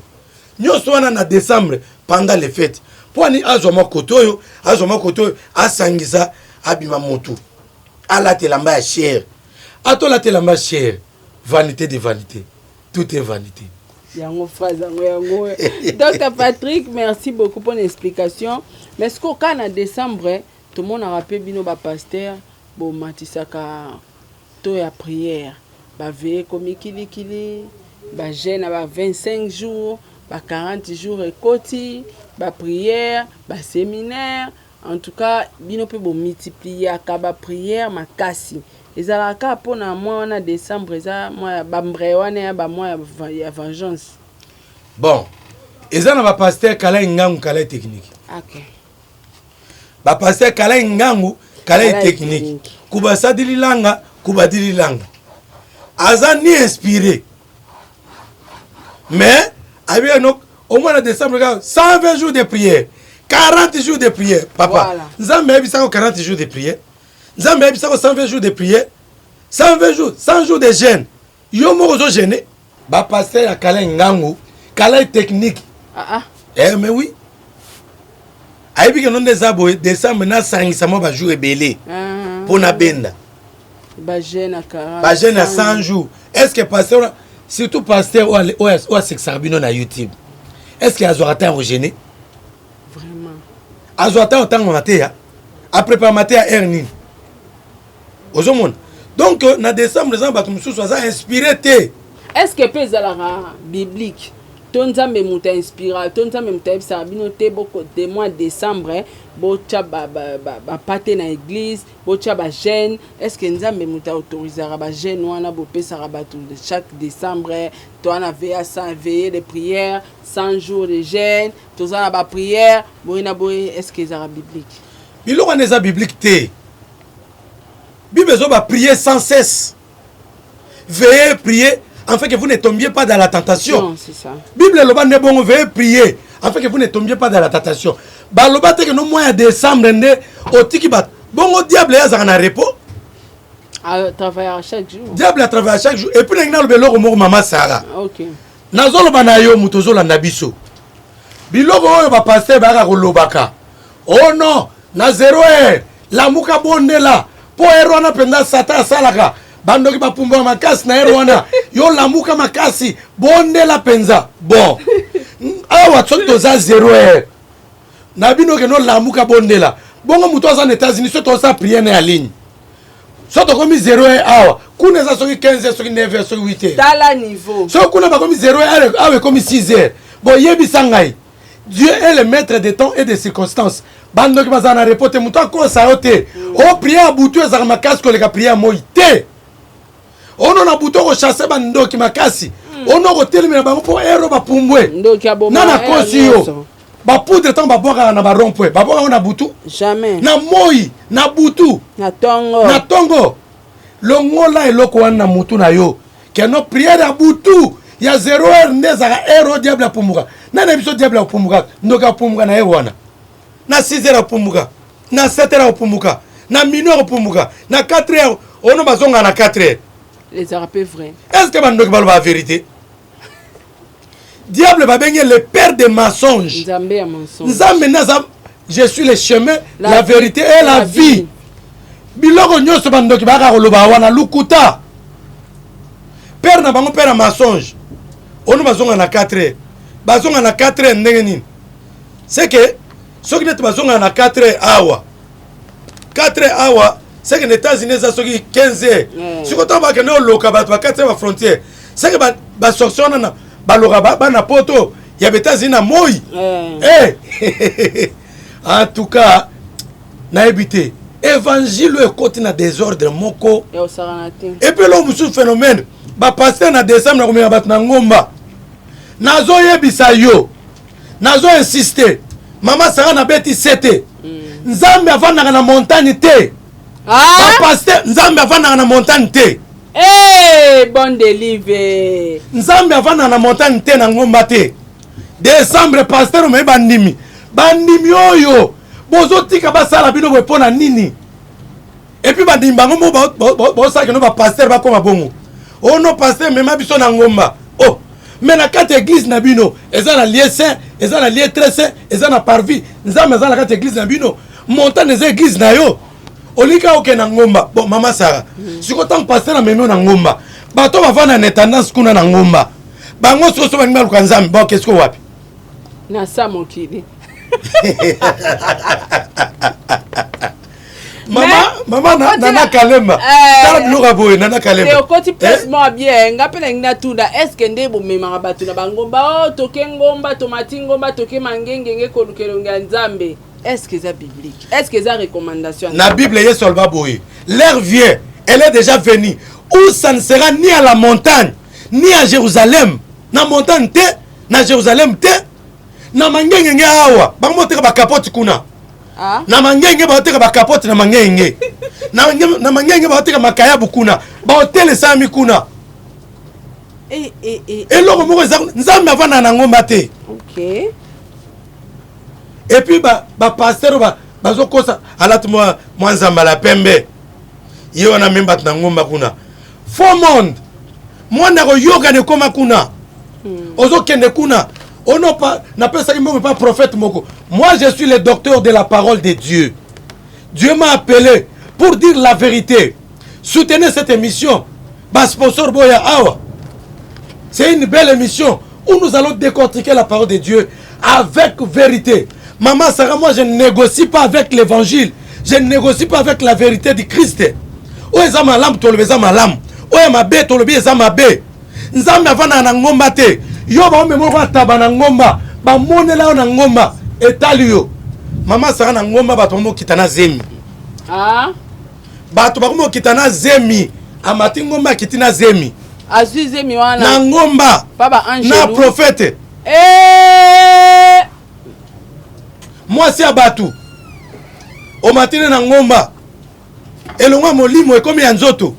Nyonso wana na décembre pendant les fêtes mpo ani azwa mwa kote oyo, azwa mwa kote oyo, asangisa, abima motu, alata elamba ya cher, atolata elamba cher. Vanité de vanité, tout est vanité. Yango phrase yango. Dr Patrick, merci beaucoup pour l'explication. Mais ce qu'au na décembre tomonaka mpe bino bapasteur bomatisaka to ya prière, baveillée komi kilikili, bajeûne ya ba 25 jours, ba 40 jours ekoti, baprière, baséminaire. En tout cas bino mpe bomultipliaka baprière makasi. Ezalaka kaka mpona mwa wana décembre, eza mwa ya bambre wana ya bamwa ya vengeance? Bon, eza na bapasteur kala ngangu, kala technique. Bapasteur kala ngangu, kala Kala technique. Technique. Kubasadili langa kubadili langa, aza ni inspiré mais abi no au mois de décembre kaka 120 jours de prière, 40 jours de prière, papa. Nzambe ayebisaka 40 jours de prière, Nzambe ayebisaka 120 jours de prière, 120 jours, 100 jours de jeûne, yo moko ozojeûne. Bapasteur ya kala ngangu, kala technique. Ah, ah. Eh, mais oui, ayebi ke no nde eza boye, décembre nasangisa mwa bajour ebele mpo nabenda. Bajeûne ya 40. Bajeûne ya 100 jours. Est ce que pasteur wana, surtout pasteur oyo asekisaka bino na YouTube, est ce que azwaka ntango kojeûner? Vraiment. Azwa ntango ntango mateya, aprépare mateya heure nini? Ozomona, donc na décembre eza na bato mosusu aza inspiré te. Est ce que mpe ezalaka biblique to Nzambe moto ainspira to Nzambe moto ayebisaka bino te boko de mois décembre botya bapate na église, botya bajeûne? Est ce que Nzambe moto autorisaka bajeûne wana bopesaka bato chaque décembre? To wana veille sans veillée de prière, 100 jours de jeûne, toza na baprière boye na boye, est ce que ezalaka biblique? Biloko wana eza biblique te. Bible ezoba prier sans cesse, veillez, priez afin que vous ne tombiez pas dans la tentation. Non, c'est ça. Bible eloba nde bongo: veillez, priez afin que vous ne tombiez pas dans la tentation. Baloba te ke no mois ya décembre nde otiki bato bongo. Diable ye azalaka na repos? À travailler chaque jour. Diable atravaille chaque jour. Et puis ndenge naloba eloko moko, mama Sara, nazoloba na yo moto ozolanda biso, biloko oyo bapasteur bayaka kolobaka: "Oh non, na 0 heure lamuka, bondela mpo heure wana mpenza Satan asalaka bandoki bapumbwaka makasi na heure wana, yo lamuka makasi, bondela mpenza." Bon, awa soki toza 0 heure na bino ke nolamuka bondela bongo, moto aza na États-Unis, soki tozosala prière na ya ligne, so tokomi 0 heure awa, kuna eza soki 15 heures, soki 9 heures, soki 8 heures. Tala niveau. Soki kuna bakomi 0 heure, awa ekomi 6 heures. Boyebisa ngai, Dieu est le maître des temps et des circonstances. Bandoki bazala na repos te. Moto akosa yo te o prière ya butu ezalaka makasi koleka prière ya moi te. Ono na butu okochasse bandoki makasi, ono okotelemela bango mpo ero bapumbwe. Ndoki aboma. Na nakosi yo. Nyonso. Bapoudre ntango babwakaka na barond-point, babwakaka na butu? Jamais. Na moi, na butu. Na ntongo. Na ntongo. Longola eloko wana na mutu na yo keno prière ya butu ya 0 heure nde ezalaka heure oyo diable apumbuka. Nani biso diable apumbuka, ndoki apumbuka na ye wana. Na 6 heures apumbuka, na 7 heures apumbuka, na minuit apumbuka, na 4 heures ono bazonga na 4 heures. Ezalaka mpe vrai. Est ce que bandoki baloba vérité? Diable babengi le père des mensonges. Nzambe ya mensonge. Nzambe nde aza je suis le chemin, la, la vérité et la, la vie, vie. Biloko nyonso bandoki bayaka koloba wana lukuta. Père na bango père ya mensonge. Ono bazonga na 4 heures. Bazonga na 4 heures ndenge nini? C'est que soki neti bazonga na 4 heures awa, 4 heures awa, c'est que na États-Unis eza soki 15 heures. Sikoyo ntango bakende oloka bato ba 4 heures ba frontière, c'est que basorcier wana na baloka bana poto ya ba États-Unis na moi. Eh! En tout cas, nayebi te, évangile oyo ekoti na désordre moko. Ya osakana te. Et puis eloko mosusu, phénomène bapasteur na décembre na komema bato na ngomba. Nazoyebisa yo, nazo insiste, mama Sara, nabeti sete. Nzambe avandaka na montagne te. Ah? Bapasteur, Nzambe avandaka na montagne te. Hey, bon delive. Nzambe avandaka na montagne te, na ngomba te. Décembre, pasteur omemi bandimi. Bandimi oyo bozotika basala bino boye mpo na nini? Et puis bandimi bango mo baosalaka no bapasteur bakoma bongo. Ono pasteur mema biso na ngomba. Oh, mais na kati ya église na bino eza na lieu saint, eza na lieu très saint, eza na parvis. Nzambe aza na kati ya église na bino. Montagne eza église na yo. Olingi kaka okende na ngomba. Bon, mama Sara, sikoyo ntango pasteur amemi yo na ngomba, bato bavanda na intendance kuna na ngomba, bango sikoyo so balingi baluka Nzambe, baoke sikoyo wapi? Na sa mokili. Mama, mama Nana Kalemba, tala biloko ya boye, Nana Kalemba. Okoti place moko bien. Nga mpe nalingi natuna, est ce que nde bomemaka bato na bangomba o toke ngomba, tomati ngomba, toke mangengenge koluka elongi ya Nzambe, est ce que eza biblique? Est ce que eza recommandation ya Na Bible, Yesu aloba boye: l'heure vient, elle est déjà venue, où ça ne sera ni à la montagne ni à Jérusalem. Na montagne te, na Jérusalem te, na mangengenge awa bango boteka bakapote kuna. Ah? Na mangenge baoteka bakapote, na mangenge na mangenge baoteka makayabu kuna, bahotel esalami kuna. Eh, eh, eh. Eloko moko eza, Nzambe avandaka na ngomba te. Et puis bapasteur bazokosa, alati mwa nzambala pembe, ye wana memi bato na ngomba kuna. Faux monde, mwana koyokana ekoma kuna. Ozokende kuna, ono pa napesaki mbongo pa prophète moko. Moi, je suis le docteur de la parole de Dieu. Dieu m'a appelé pour dire la vérité. Soutenez cette émission, basponsor boya awa. C'est une belle émission où nous allons décortiquer la parole de Dieu avec vérité. Maman Sarah, moi je ne négocie pas avec l'évangile, je ne négocie pas avec la vérité du Christ. Oyo eza malamu, tolobi eza malamu. Oyo mabe, tolobi eza mabe. Nzambe avandaka na ngomba te. Yo baomema oko ataba na ngomba, bamonela yo na ngomba, etali yo. Mama Sara, na ngomba bato bamokita na zemi. Ah? Bato bakomokita na zemi. Amati ngomba, akiti na zemi. Azwi zemi wana. Na ngomba. Pa ba angelu. Na prophète. Eh! Mwasi ya bato omatine na ngomba, elongo ya molimo ekomi ya nzoto.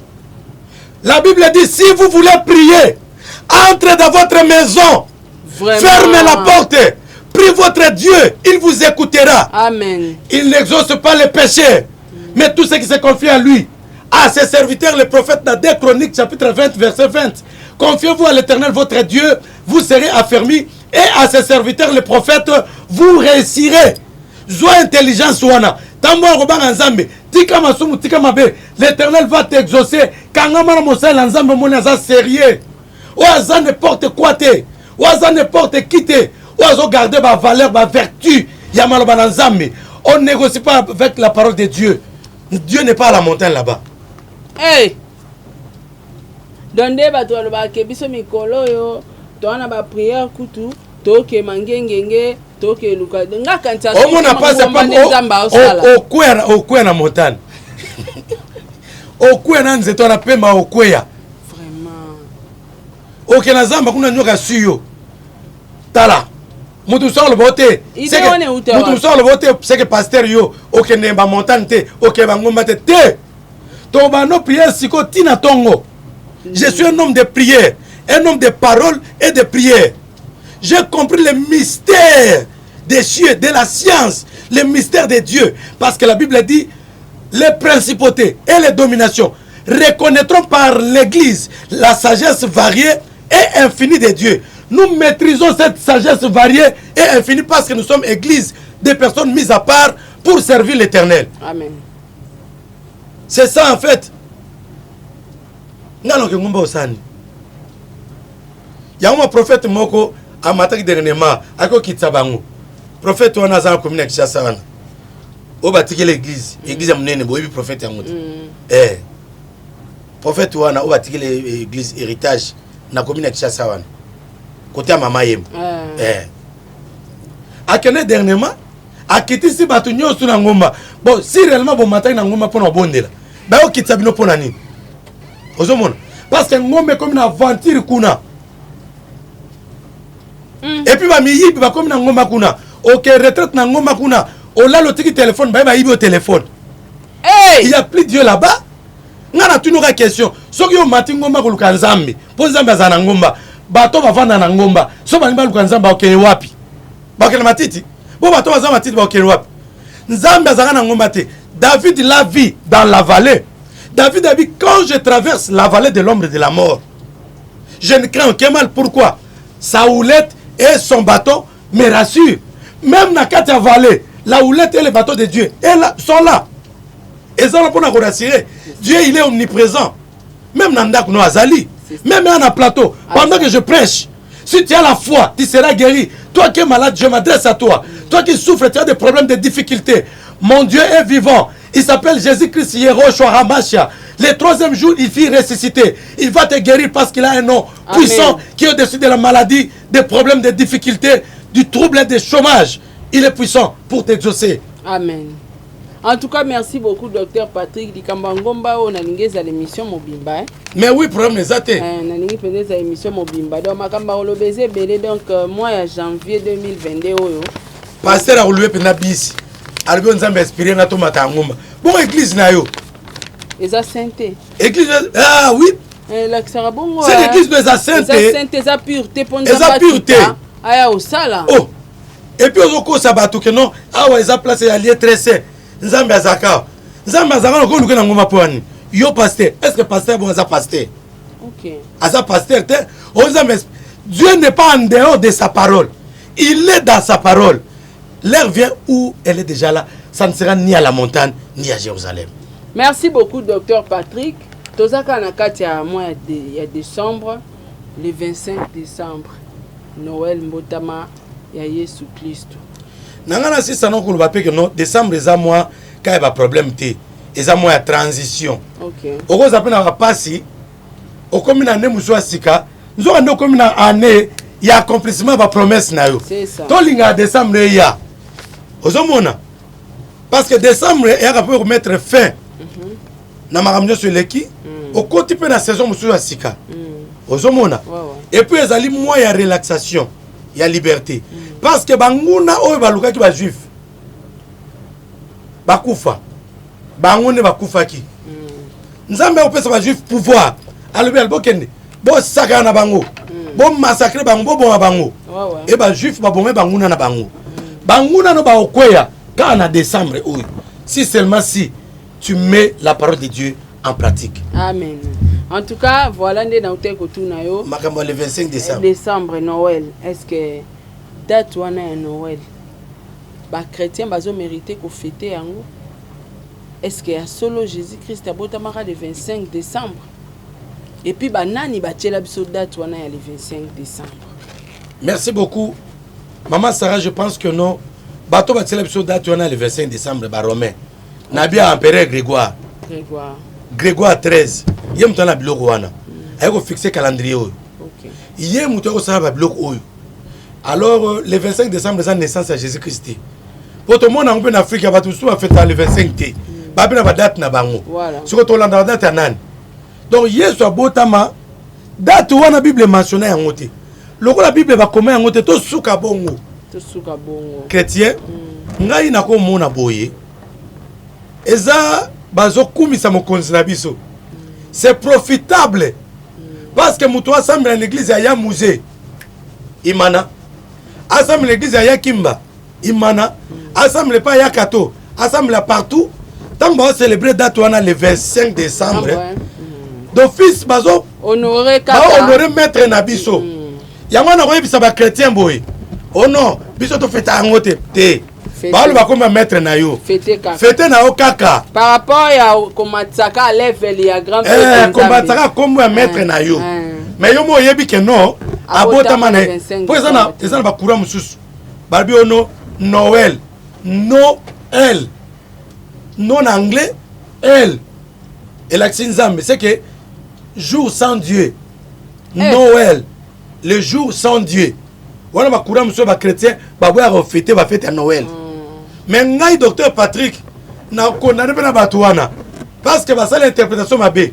La Bible dit: si vous voulez prier, entrez dans votre maison. Vraiment. Fermez la porte, prie votre Dieu, il vous écoutera. Amen. Il n'exauce pas les péchés, mais tout ce qui se confie à lui, à ses serviteurs les prophètes, dans 2 Chroniques chapitre 20 verset 20. Confiez-vous à l'Éternel votre Dieu, vous serez affermis, et à ses serviteurs les prophètes, vous réussirez. Zwa intelligence wana, ntango ya kobanga Nzambe, tika masumu, tika mabe, l'Éternel va t'exaucer. Kangama na mosali na Nzambe, omoni aza sérieux, oyo aza n'importe quoi te, oyo aza n'importe qui te, oyo azogarde bavaleur, bavertu ya maloba na Nzambe. On négocie pas avec la parole de Dieu. Dieu n'est pas à la montagne là-bas. Hey! Donc nde bato balobaka ke biso mikolo oyo toza na baprière kutu, tokema ngengenge, tokeluka nga kanisa. Omona pasi. Nzambe aosala. Okweya na montagne, okweya na nzete wana pemba, okweya. Vraiment. Oke na zamba kuna, nyoka su yo. Tala, moto mosusu aloba o te. Idée wana euta Moto wapi? mosusu aloba o te, seke pasteur yo okende bamontagne te, okende bangomba te. Te, tobando prière sikoyo ntina ntongo. Je suis un homme de prière, un homme de parole et de prière. J'ai compris le mystère des cieux, de la science, le mystère de Dieu. Parce que la Bible dit, les principautés et les dominations reconnaîtront par l'Église la sagesse variée et infinie de Dieu. Nous maîtrisons cette sagesse variée et infinie parce que nous sommes Église des personnes mises à part pour servir l'Éternel. Amen. C'est ça en fait. Nga noke ngumba osani. Yango prophète moko amataki dernièrement akokitisa bango. Prophète wana aza na commune ya Kinshasa wana. Oyo batikeli église, église ya monene boyebi prophète yango te. Eh. Prophète wana oyo batikeli église héritage na commune ya Kinshasa wana. Côté ya mama yemba. Eh. Akende dernièrement akitisi bato nyonso na ngomba. Bon, si réellement bomataki na ngomba mpona kobondela, bayokitisa bino mpona nini? Ozomona? Parce que ngomba ekomi na aventure kuna. Et puis bamiyibi bakomi na ngomba kuna. Oke retraite na ngomba kuna, olala otiki téléphone, baye bayibi yo téléphone. Hey! Il y a plus Dieu là-bas. Nga na tunoka question, soki yo mati ngomba koluka Nzambe, mpo Nzambe azala na ngomba, bato bavanda na ngomba, so balingi baluka Nzambe bakokende wapi? Bakokende matiti? Bo bato baza matiti bakokende wapi? Nzambe azalaka na ngomba te. David l'a vu dans la vallée. David a dit, quand je traverse la vallée de l'ombre de la mort, je ne crains aucun mal. Pourquoi? Sa houlette et son bâton me rassurent. Même dans la vallée, la houlette et le bâton de Dieu et là, sont là. Et ça, on peut rassurer. Dieu, il est omniprésent. Même dans Ndak, no azali. Même dans un plateau, pendant que je prêche, si tu as la foi, tu seras guéri. Toi qui es malade, je m'adresse à toi. Toi qui souffres, tu as des problèmes, des difficultés. Mon Dieu est vivant. Il s'appelle Jésus-Christ Yehoshua Hamashia. Le troisième jour, il fit ressusciter. Il va te guérir parce qu'il a un nom puissant qui est au-dessus de la maladie, des problèmes, des difficultés, du trouble et du chômage. Il est puissant pour t'exaucer. Amen. En tout cas, merci beaucoup, docteur Patrick Likambo Ngomba, oyo nalingi ezala émission mobimba. Hein? Mais oui, problème eza te. Nalingi mpenza ezala émission mobimba. Donc makambo akoloba eza ebele. Donc mois ya janvier 2022 oyo. Pasteur akoloba mpenza bisi. Alobi oyo Nzambe inspiré nga tomata ya ngomba. Bongo église na yo. Eza sainte. Église, ah oui. Elakisaka bongo. C'est l'église no eza sainte. Eza sainte, eza pure te mpo Eza Nzambe pure te. akita, aya osala. Oh. Et puis ozokosa bato ke non, awa eza place ya lieu très saint. Nzambe azaka. Nzambe azaka na koluka na ngomba po ani. Yo pasteur, est-ce que pasteur bon aza pasteur? OK. Aza pasteur te. Oh Nzambe, Dieu n'est pas en dehors de sa parole. Il est dans sa parole. L'heure vient où elle est déjà là. Ça ne sera ni à la montagne, ni à Jérusalem. Merci beaucoup, docteur Patrick. Tozaka na kati ya mois ya décembre, le 25 décembre, Noël mbotama ya Yesu Kristo. Nanga na sisa no koloba pe que non, décembre eza mois kaya ba problème te. Eza mois ya transition. OK. Okoza pe na ba pasi, okomi na année mosusu ya sika, nzoka nde okomi na année ya accomplissement ba promesse na yo. C'est ça. Tolinga décembre eya. Ozomona? Parce que décembre eyaka pe komettre fin. Na makambo nyonso eleki, okoti pe na saison mosusu ya sika. Ozomona? Et puis ezali mois ya relaxation, ya liberté. Parce que banguna oyo balukaki ba juif bakufa, bango nde bakufaki. Nzambe akopesa ba juif pouvoir, alobi alobi bokende, bosakana na bango, bomassacre bango, boboma bango. Et ba juif babome banguna na bango. Banguna no baokweya kaka na décembre oyo. Si seulement si tu mets la parole de Dieu en pratique. Amen. En tout cas, voilà nde na utaki kotuna yo. Makambo le 25 décembre. Décembre Noël, est-ce que date wana ya Noël ba chrétiens bazo mériter ko fêter yango? Est-ce que ya solo Jésus-Christ abotamaka le 25 décembre? Et puis ba nani ba tiela biso date wana ya le 25 décembre? Merci beaucoup. Maman Sarah, je pense que non. Bato ba tiela biso date wana le 25 décembre ba Romains. Na bien empereur Grégoire. Grégoire. Grégoire 13. Ye mutu na biloko wana. Aye ko fixer calendrier oyo. Ye mutu akosala ba biloko oyo. Alors le 25 décembre c'est naissance ya Jésus-Christ. Po to mona ngo pe na Afrique bato mosusu ba fêter le 25 te. Ba pe na ba date na bango. Siko to landa date ya nani? Donc Yesu abotama date wana Bible mentionne yango te. Lokola Bible ba koma yango te to suka bongo. To suka bongo. Chrétien, ngai nakomona boye. Eza bazokumisa mokonzi na biso. C'est profitable. Parce que mutu asambela na église ya Yamouzé. Imana. Asambela église ya Yakimba Imana, asambela epai ya Kato, asambela partout. Ntango baocélébrer date wana le 25 décembre, Ah ouais. d'office bazo Honoré kaka. Bahonorer maître na biso. Yango wana koyebisa bachrétien boye: oh non, biso tofeta yango te te. Fete. Baloba koma maître na yo. Fete kaka. Fete na yo kaka. Par rapport ya komatisaka level ya grand prêtre Nzambe. Kombatisaka kombo ya maître na yo, mais yo mo oyebi ke non, abotama na ye 25 mpo eza na décembre. Eza na bacourant mosusu balobi ono Noël, Noël, non na anglais el elakisi Nzambe, c'est que jour sans Dieu. Noël, le jour sans Dieu. Wana bacourant mosusu bachrétien baboyaka kofêter bafête ya Noël. Mais ngai docteur Patrick nakondane mpe na bato wana parce que basala interprétation mabe.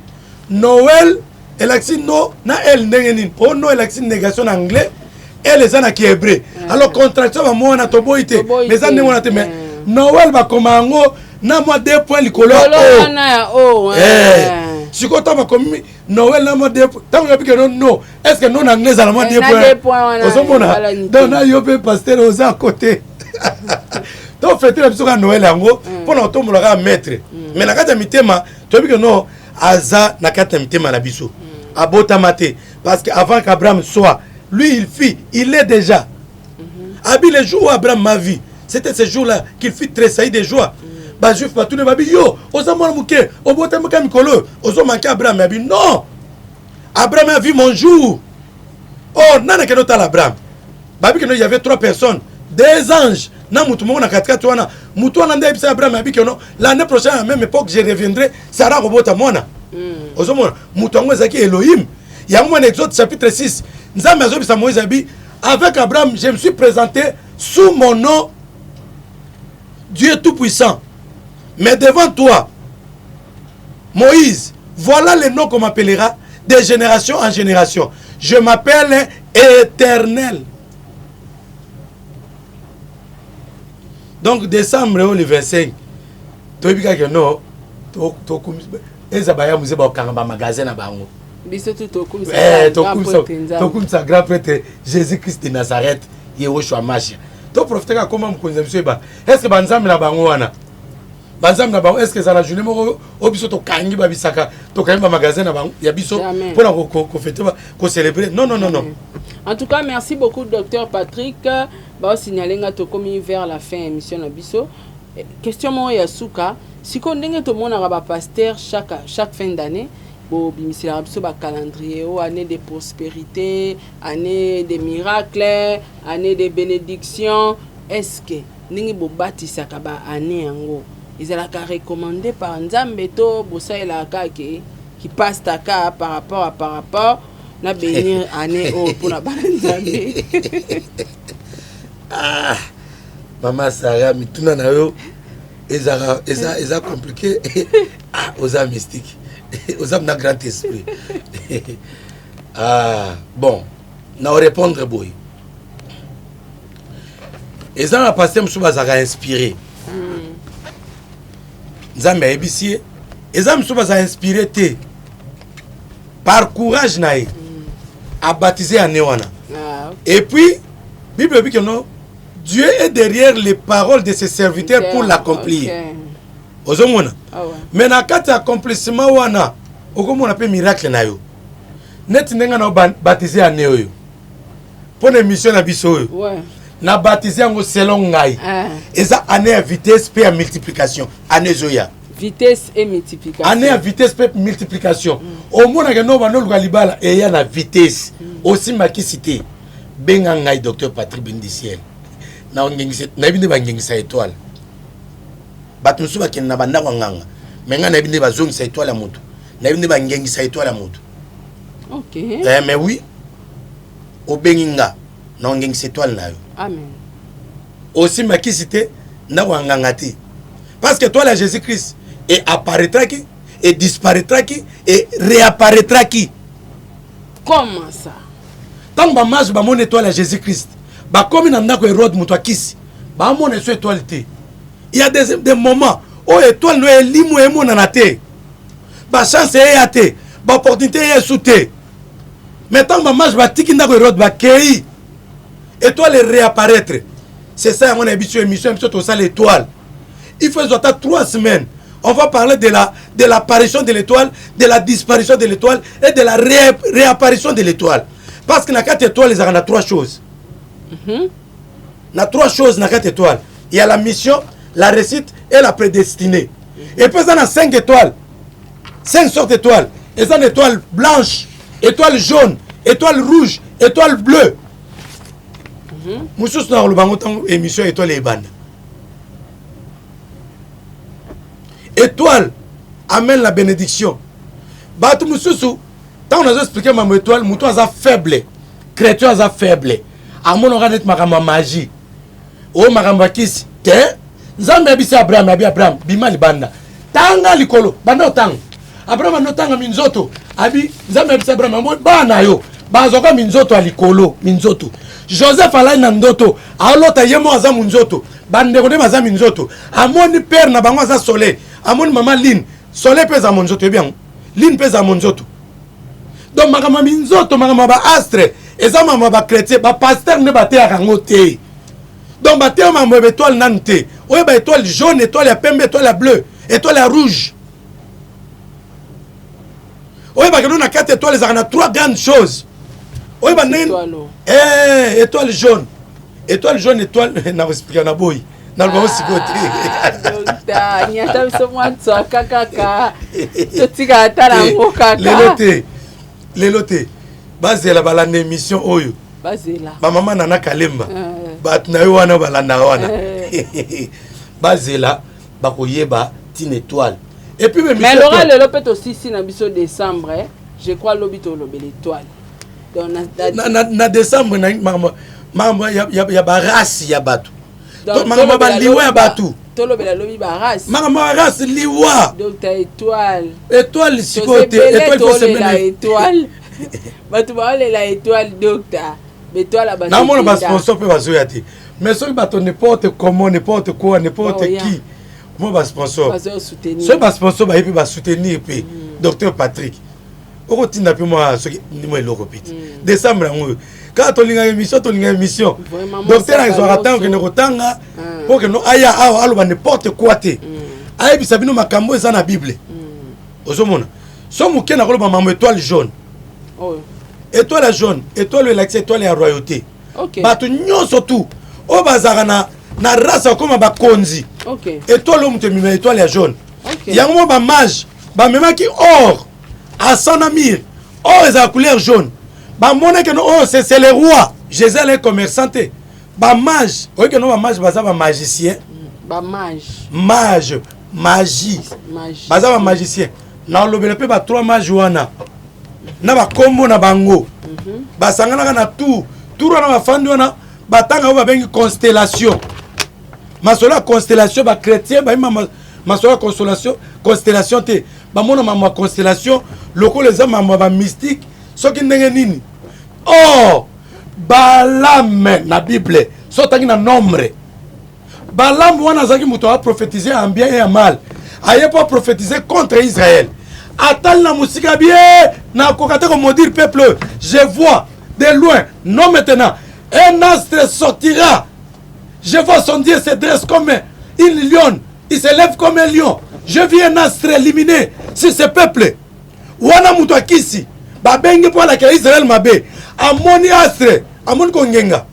Noël elakisi no na el ndenge nini? O no elakisi négation na anglais, el eza na kihébreu. Alors contraction bamo wana toboyi te. Toboyi Mais eza te. ndenge wana te. Mais Noël bakoma yango na mwa deux points likolo ya Likolo o. wana ya o. Eh, sikoyo ntango bakomi Noël na mwa deux points, ntango yobi ke no no, est ce que no na anglais ezala mwa Eh, deux na points? deux points wana, Ozomona? ezala nini? Donc na yo mpe pasteur oza à côté, tofêter na biso kaka Noël yango mpona kotombola kaka maître, mais na kati ya mitema toyebi ke no, aza na kati ya mitema na biso, abotama te, parce que avant qu'Abraham soit, lui il fit, il est déjà. Abi le jour où Abraham m'a vu, c'était ce jour-là qu'il fit tressaillir de joie. Bajuif batuni, babi: yo oza mwana moke, obotamaka mikolo oyo, ozomanquer Abraham. Abi: non, Abraham a vu mon jour. Oh, nani akende otala Abraham? Babi keno il y avait trois personnes, des anges na mutu moko na katikati wana. Mutu wana nde ayebisa Abraham, abi keno l'année prochaine à la même époque je reviendrai, Sara akobota mwana. Ozomona, mutu yango ezalaki Elohim. Yango mwana, Exode chapitre 6, Nzambe azobisa Moïse, abi: avec Abraham je me suis présenté sous mon nom, Dieu tout-puissant, mais devant toi, Moïse, voilà le nom qu'on m'appellera de génération en génération: je m'appelle Éternel. Donc décembre oyo, le 25, toyebi kaka no eza baya muze bakokanga bamagasin na bango. Biso tu tokumisa Eh, grand tokumisa prêtre Nzambe. Tokumisa grand prêtre Jésus Christ de Nazareth, Yehoshua Mashia. Toprofite kaka koma mokonzi na biso. Yeba, est ce que banzambe na bango wana, banzambe na bango, est ce que ezala journée moko oyo biso tokangi babisaka, tokangi bamagasin na bango ya biso Jamais. mpona kofêter, kocélébrer? Non, non, non, non. En tout cas, merci beaucoup, docteur Patrick. Baosignale nga tokomi vers la fin émission na biso. Eh, question moko ya suka. Sikoyo ndenge tomonaka bapasteur chaque fin d'année bobimiselaka biso bacalendrier oyo année de prospérité, année de miracle, année de bénédiction, est ce que ndenge bobatisaka baannée yango ezalaka recommandé par Nzambe to bosalelaka kaka kipastaka par rapport na bénir année oyo mpona bana Nzambe? Ah, mama Sara, mituna na yo ezaka eza compliqué. Ah, oza mystique, oza na grand esprit. Ah, bon, na orépondre boye: eza na pasteur mosusu bazalaka inspiré, Nzambe ayebisi ye. Eza mosusu baza inspiré te, par courage na ye abaptiser année wana. Ah, Et puis Bible elobi que non, Dieu est derrière les paroles de ses serviteurs pour l'accomplir. Ozomona? Ah ouais. Mais na kati ya accomplissement wana, okomona mpe miracle na yo, neti ndenge na baptiser année oyo mpo na émission na biso oyo. Na baptiser yango selon ngai, eza année ya vitesse mpe ya multiplication, année ezoya. Vitesse et multiplication. Année ya vitesse mpe multiplication. Omonaka no bando oluka libala, eya na vitesse, osimbakisi te. Benga ngai docteur Patrick Bendiciel, nayebi nde bangengisa étoile. Bato mosusu bakende na bandako ya nganga, me ngai nayebi nde bazongisa étoile ya moto, nayebi nde bangengisa étoile ya moto. Eh, mais oui, obengi nga na ongengisa étoile na yo. Amen. Osimbakisi te, ndako ya nganga te, parce que étoile ya Jésus Christ e apparaîtraki, e disparaîtraki, e réapparaîtraki. Comment ça? Ntango bamages bamoni étoile ya Jésus Christ, bakomi na ndako Hérode moto akisi, bamona eso étoile te. Il y a des moments oyo étoile no elimu emonana te, bachance eya te, baopportunité eya esu te. Mais ntango bamages batiki ndako Hérode, bakei, Étoile réapparaître, c'est ça. Yango na biso émission, biso tosala étoile, il faut ezwa ata 3 semaines. On va parler de la de l'apparition de l'étoile, de la disparition de l'étoile et de la réapparition de l'étoile, parce que na kati étoile ezalaka na trois choses. Na trois choses na kati étoile, il y a la mission, la réussite et la prédestinée. Et puis eza na cinq étoiles, cinq sortes d'étoiles. Eza na étoile blanche, étoile jaune, étoile rouge, étoile bleue. Mosusu na koloba yango ntango émission étoile ebanda. Étoile amène la bénédiction. Bato mosusu, ntango nazo expliquer mambo étoile, moto aza faible, chrétien aza faible, amonaka neti makambo ya magie, oyo makambo ya kisi te. Nzambe ayebisi Abraham, abi: "Abraham, bima libanda, tanga likolo." Banda otanga, Abraham ando otanga minzoto. Abi Nzambe ayebisi Abraham yango: "Bana yo bazwaka minzoto ya likolo." Minzoto, Joseph alali na ndoto, alota ye mo aza minzoto, bandeko nde baza minzoto. Amoni père na bango aza soleil, amoni mama lune. Soleil mpe eza monzoto, yebi yango, lune mpe eza monzoto. Donc makambo ya minzoto, makambo ya baastre, eza makambo ya bachrétien. Bapasteur nde bateyaka yango te. Donc bateya makambo ya baétoile nanu te. Oyo baétoile jaune, étoile ya pembe, étoile ya bleu, étoile ya rouge. Oyo bakendo na kati étoile ezalaka na trois grandes choses. Oyo bandenge eh, étoile jaune, étoile jaune, étoile nakoexpliquer na boyi, nalobango sikoyo te. Nyata biso mwa ntswaka kaka, totikala ata nango kaka. Lelo te, lelo te. Bazela, balanda émission oyo. Bazela. Bamama Nana Kalemba, bato na yo wana balandaka wana, bazela, bakoyeba ntina étoile. Et puis mais lora, lelo mpe tosisi na biso décembre, je crois lobi tolobela étoile. Donc na décembre, makambo ya barace ya bato, makambo ya baliwa ya bato. Tolobela lobi barace. Makambo ya race, liwa. Docteur, étoile. Étoile sikoyo te. Étoile, tolela étoile, bato baolela étoile, docteur, étoile. Namona basponsor mpe bazoya te. Mais soki bato n'importe comment, n'importe quoi, n'importe qui, mo basponsor, soki basponsor baye mpe basoutenir mpe docteur Patrick, okotinda mpe mwa soki ndimo eloko mpe te. Décembre yango oyo kaka tolingaka émission, tolingaka émission. Docteur azwaka ntango okende kotanga mpo kendo aya awa aloba n'importe quoi te, ayebisa bino makambo eza na Bible. Ozomona so moke na koloba mambo étoile jaune. Étoile ya jaune, étoile oyo elakisa étoile ya royauté. Bato nyonso tu oyo bazalaka na race akoma bakonzi, étoile oyo moto emema étoile ya jaune. Yango mo bamage bamemaki or, encens na myrrhe. Or ezala couleur jaune. Bamonaki no oyo c'est le roi. Jésus alai commerçant te. Bamage, oyoki no bamage baza bamagicien. Bamage. Mage, magie. Baza bamagicien. Nalobela mpe ba trois mage wana na bakombo na bango. Basanganaka na tour tour wana, bafandi wana, batanga oyo babengi constellation, masolo ya constellation. Bachrétien bayima masolo ya constellation, constellation te. Bamona mambo ya constellation lokola eza mambo ya bamystique, soki ndenge nini. Or Balame na Bible, so otangi na Nombre, Balamu wana azalaki moto aprophétise en bien et en mal. Aye mpo aprophétise contre Israël. Atali na mosika bie: "Nakoka te komaudire peuple oyo. Je vois de loin, non, maintenant un astre sortira. Je vois son Dieu se dresse comme une lionne, il se lève comme un lion. Je vis un astre éliminé sur ce peuple." Wana moto akisi babengi mpo alakela Israel mabe. Amoni astre, amoni kongenga.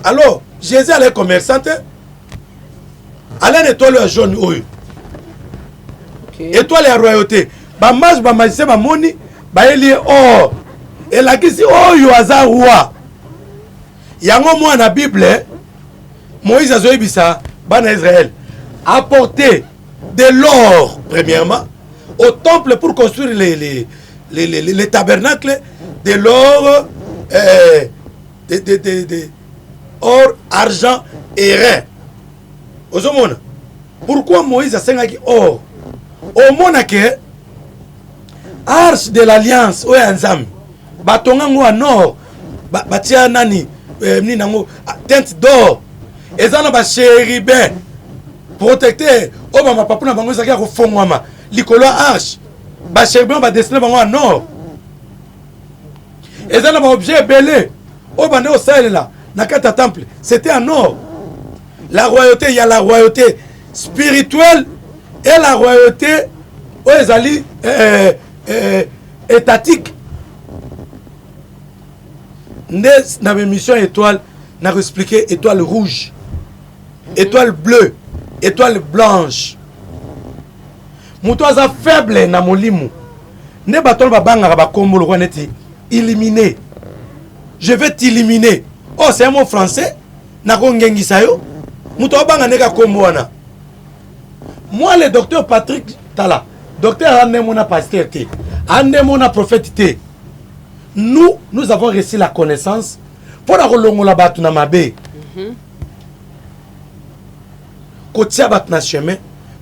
Alors Jésus allait commerçant te. Allait na étoile ya jaune oyo, étoile ya royauté. Bamage, bamagicien bamoni, bayeli ye or, elakisi oyo aza roi. Yango mwana Bible, Moïse azoyebisa bana Israël: "Apporter de l'or premièrement au temple pour construire les tabernacles, de l'or, de or, argent et airain." Ozomona pourquoi Moïse asengaki or? Omona ke arche de l'alliance oyo ya Nzambe, batonga yango en or, batia nani, nini yango, teinte d'or. Eza na bachérubin protecteur oyo bamapapu na bango ezalaki ya kofongwama likolo ya arche. Bachérubin badessiner bango en or. Eza na baobjet ebele oyo bande kosalela na kati ya temple, c'était en or. La royauté, il y a la royauté spirituelle et la royauté oyo ezali étatique. Nde na émission étoile na koexpliquer étoile rouge, étoile bleue, étoile blanche. Moto aza faible na molimo nde bato wana babangaka bakombo lokola neti illuminer, je vais t'illuminer. Oh, c'est un mot français, nakongengisa yo. Moto abanga ndenge akombo wana. Moi le docteur Patrick, tala, docteur aza nde mona pasteur te, ande mona prophète te. Nous, nous avons reçu la connaissance mpo na kolongola bato na mabe, kotia bato na chemin,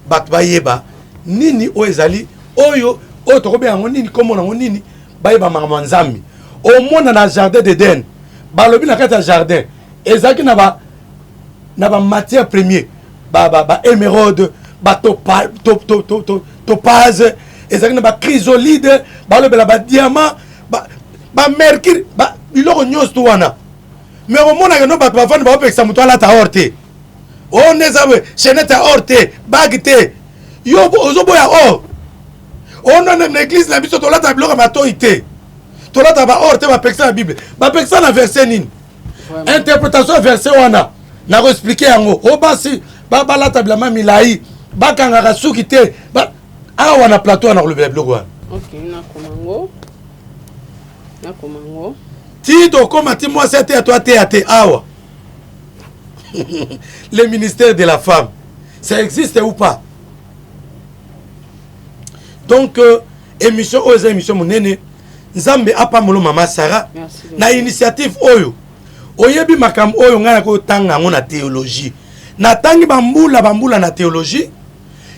bato bayeba nini oyo ezali oyo oyo tokobenga yango nini, kombo nango nini, bayeba makambo ya Nzambe. Omona na jardin d'Eden, balobi na kati ya jardin ezalaki na ba matière première, ba émeraude, ba topaze, ezalaki na ba chrysolite, balobela ba diamant, ba mercure, biloko nyonso to wana. Mais omonaka no bato bavandi, baopekisa moto alata or te, oyo nde eza boye, chaînette ya or te, bague te. Yo ozoboya or oyo nde na église na biso tolata biloko ya matoi te, tolata ba or te. Bapekisa na Bible? Bapekisa na verset nini? Interprétation ya verset wana nakoexpliquer yango. O basi balata bilamba milai, bakangaka suki te. Awa na plateau wana kolobela biloko wana. Ok, nakoma ngo, nakoma ngo. Ti tokóma ti mwasi ateya to ateya te awa, le ministère de la femme, ça existe ou pas? Donc émission oyo eza émission monene. Nzambe apambolo mama Sara na initiative oyo. Oyebi makambo oyo ngai nakotanga yango na théologie, natangi bambula bambula na théologie.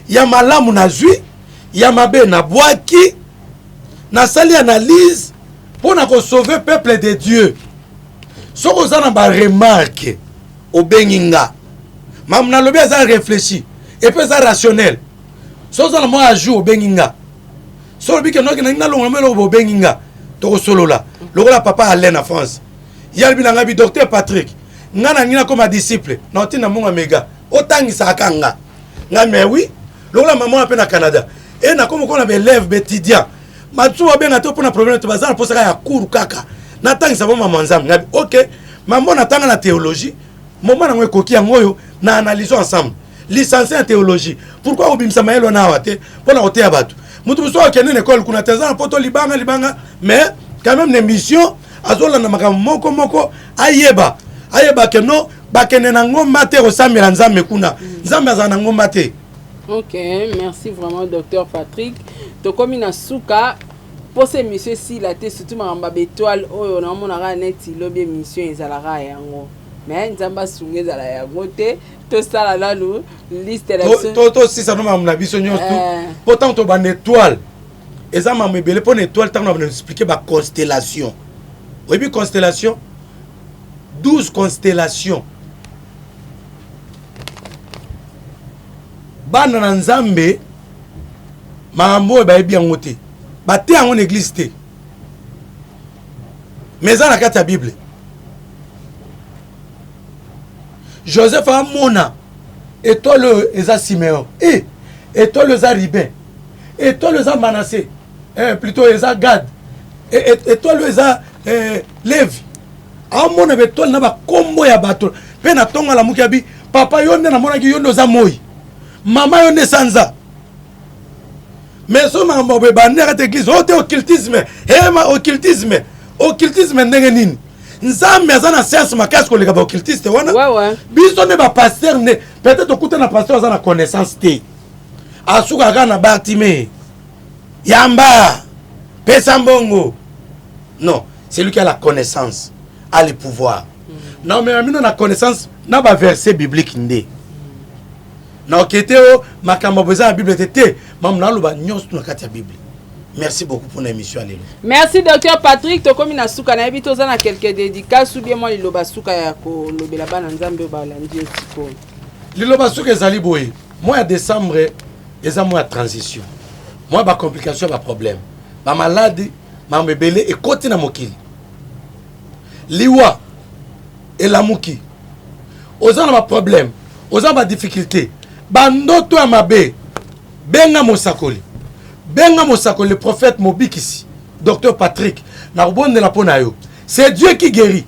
Ya malamu nazwi, ya mabe nabwaki, nasali analyse mpo na kosauver peuple de Dieu. Soki oza na baremarque, obengi nga. Makambo nalobi aza réfléchi et puis eza rationnel. Soki oza na mwa ajout, obengi nga. So olobi ke noki nangi nalongola mo eloko, bobengi nga, tokosolola. Lokola papa Alain na France, ye alobi na ngai bi: "Docteur Patrick, nga nangi nakoma disciple na otinda mbongo ya mega, otangisaka nga." Ngai mais oui. Lokola mama wana mpe na Canada e, nakoma kona baélève, baétudiant bato babenga te mpona problème te, baza na mposaka ya cours kaka natangisa bo mama Nzambe. Ngai ok, mama, natanga na théologie, moma nango ekoki yango oyo na analyse ensemble, licencié en théologie. Pourquoi obimisa mayele wana awa te mpona koteya bato? Moto mosusu akende na ekole kuna te, aza na poto libanga libanga, mais quand même na émission azolanda makambo moko moko, ayeba ayeba ke no bakende na ngomba te kosambela Nzambe kuna. Nzambe azala na ngomba te. Ok, merci vraiment, docteur Patrick. Tokomi na suka. Mposa émission esila te, surtout makambo ya baétoile oyo naomonaka neti lobi émission ezalaka yango, mais Nzambe asunga ezala yango te. Tosala nanu liste na biso. Tosisa no makambo na biso nyonso tu, mpo ntango tobanda étoile, eza makambo ebele. Mpo na étoile, ntango na banda expliquer baconstellation, oyebi constellation, 12 constellation. Bana na Nzambe, makambo oyo bayebi yango te, bate yango na église te, mais eza na kati ya Bible. Joseph amona étoile oyo eza Simeon, e étoile oyo eza Ruben, étoile oyo eza Manassé, plutôt eza Gad, étoile oyo eza Levi. Aomona baétoile na bakombo ya bato. Mpe na ntongo alamuki, abi: "Papa, yo nde namonaki, yo nde oza moi, mama yo nde sanza." Mais so makambo boye bandeka te église oyo te, occultisme, ema occultisme. Occultisme ndenge nini? Nzambe aza na science makasi koleka baoccultiste wana. Biso nde bapasteur nde peut-être okuta na pasteur aza na connaissance te, asukaka kaka na Bartime, yamba, pesa mbongo. Non, c'est lui qui a la connaissance a le pouvoir. Na omema bino na connaissance na baverset biblique nde na oke te. O makambo boye eza na Bible te te, mamu naloba nyonso na kati ya Bible. Merci beaucoup mpona émission ya lelo. Merci, docteur Patrick. Tokomi na suka. Nayebi toza na quelques dédicaces ou bien mwa liloba suka ya kolobela bana Nzambe oyo balandi yo sikoyo. Liloba suka ezali boye: mois ya décembre eza mois ya transition, mois ya bacomplication, ya baproblème, bamaladi, makambo ebele ekoti na mokili. Liwa elamuki, oza na baproblème, oza na badifficulté, bandoto ya mabe, benga mosakoli, benga mosakoli, le prophète mobikisi, docteur Patrick, nakobondela mpo na yo. C'est Dieu qui guérit.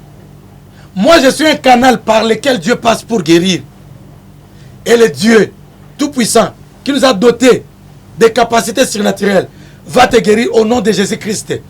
Moi, je suis un canal par lequel Dieu passe pour guérir. Et le Dieu tout-puissant qui nous a doté des capacités surnaturelles va te guérir au nom de Jésus-Christ.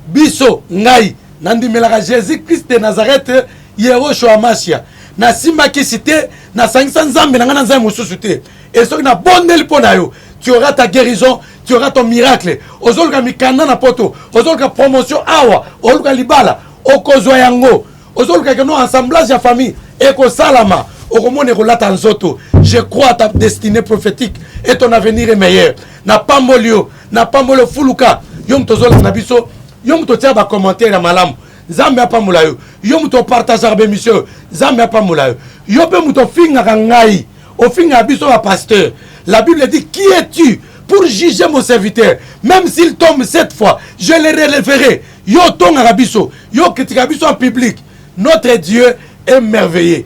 Biso, ngai, nandimelaka Jésus-Christ de Nazareth, Yehoshua Mashia. Nasimbaki te, nasangisa Nzambe na ngai na Nzambe mosusu te. Et soki nabondeli mpo na yo, tu auras ta guérison, tu auras ton miracle. Ozoluka mikanda na poto, ozoluka promotion awa, oluka libala, okozwa yango. Ozoluka que no assemblage ya famille ekosalama, okomona ekolata nzoto. Je crois à ta destinée prophétique et ton avenir est meilleur. Napamboli yo, napamboli yo. Fuluka yo moto ozolanda biso, yo moto otia bacommentaire ya malamu, Nzambe apambola yo. Yo moto opartageaka baémission oyo, Nzambe apambola yo. Yo mpe moto ofingaka ngai, ofingaka biso bapasteur, la Bible dit: qui es-tu pour juger mon serviteur? Même s'il tombe sept fois, je le relèverai. Yo otongaka biso, yo okritikaka biso en public, notre Dieu est merveilleux,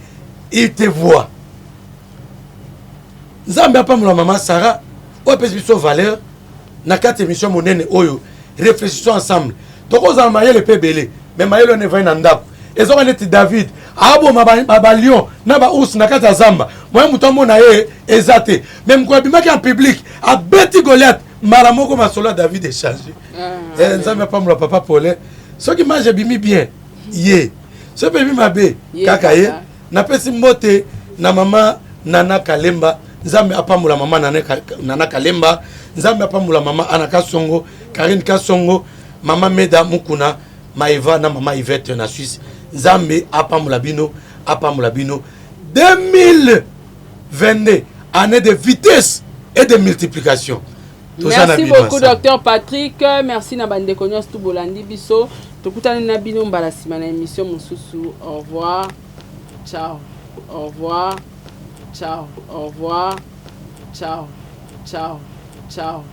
il te voit. Nzambe apambola mama Sara oyo apesi biso valeur na kati émission monene oyo. Réfléchissons ensemble. Tokozala mayele mpe ebele, mais mayele wana evai na ndako. Ezoka neti David aboma balion na baours na kati ya zamba, moye moto amona ye eza te. Mais mokolo abimaki en public, abeti Goliath mbala moko, masolo ya David échange. Nzambe apambola papa Paulin. Soki image ebimi bien, ye soki ebimi mabe, kaka ye. Napesi mbote na mama Nana Kalemba. Nzambe apambola mama Nana Kalemba. Nzambe apambola mama Ana Kasongo, Karine Kasongo, mama Meda Mukuna, Maeva na mama Ivete na Suisse. Nzambe apambola bino, apambola bino. 2022, année de vitesse et de multiplication. Merci beaucoup, docteur Patrick. Merci na bandeko nyonso tu bolandi biso. Tokutani na bino mbala nsima na émission mosusu. Au revoir, ciao. Au revoir, ciao. Au revoir, ciao, ciao, ciao.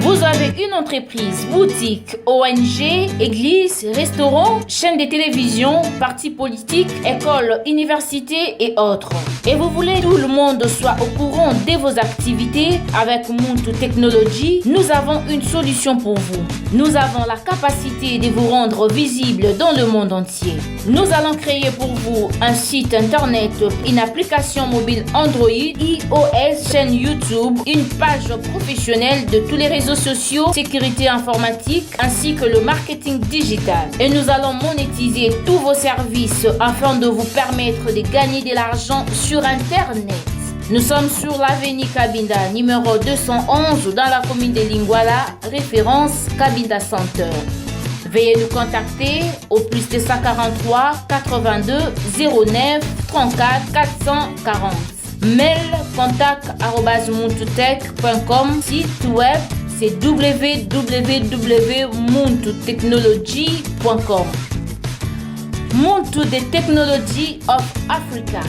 Vous avez une entreprise, boutique, ONG, église, restaurant, chaîne de télévision, parti politique, école, université et autres. Et vous voulez que tout le monde soit au courant de vos activités? Avec Muntu Technology, nous avons une solution pour vous. Nous avons la capacité de vous rendre visible dans le monde entier. Nous allons créer pour vous un site internet, une application mobile Android, iOS, chaîne YouTube, une page professionnelle de tous les réseaux sociaux, sécurité informatique, ainsi que le marketing digital. Et nous allons monétiser tous vos services afin de vous permettre de gagner de l'argent sur Internet. Nous sommes sur l'avenue Kabinda, numéro 211, dans la commune de Lingwala, référence Kabinda Center. Veuillez nous contacter au plus 243 82 09 34 440. Mail contact, site web c'est www.muntutechnology.com. Muntu the Technology of Africa.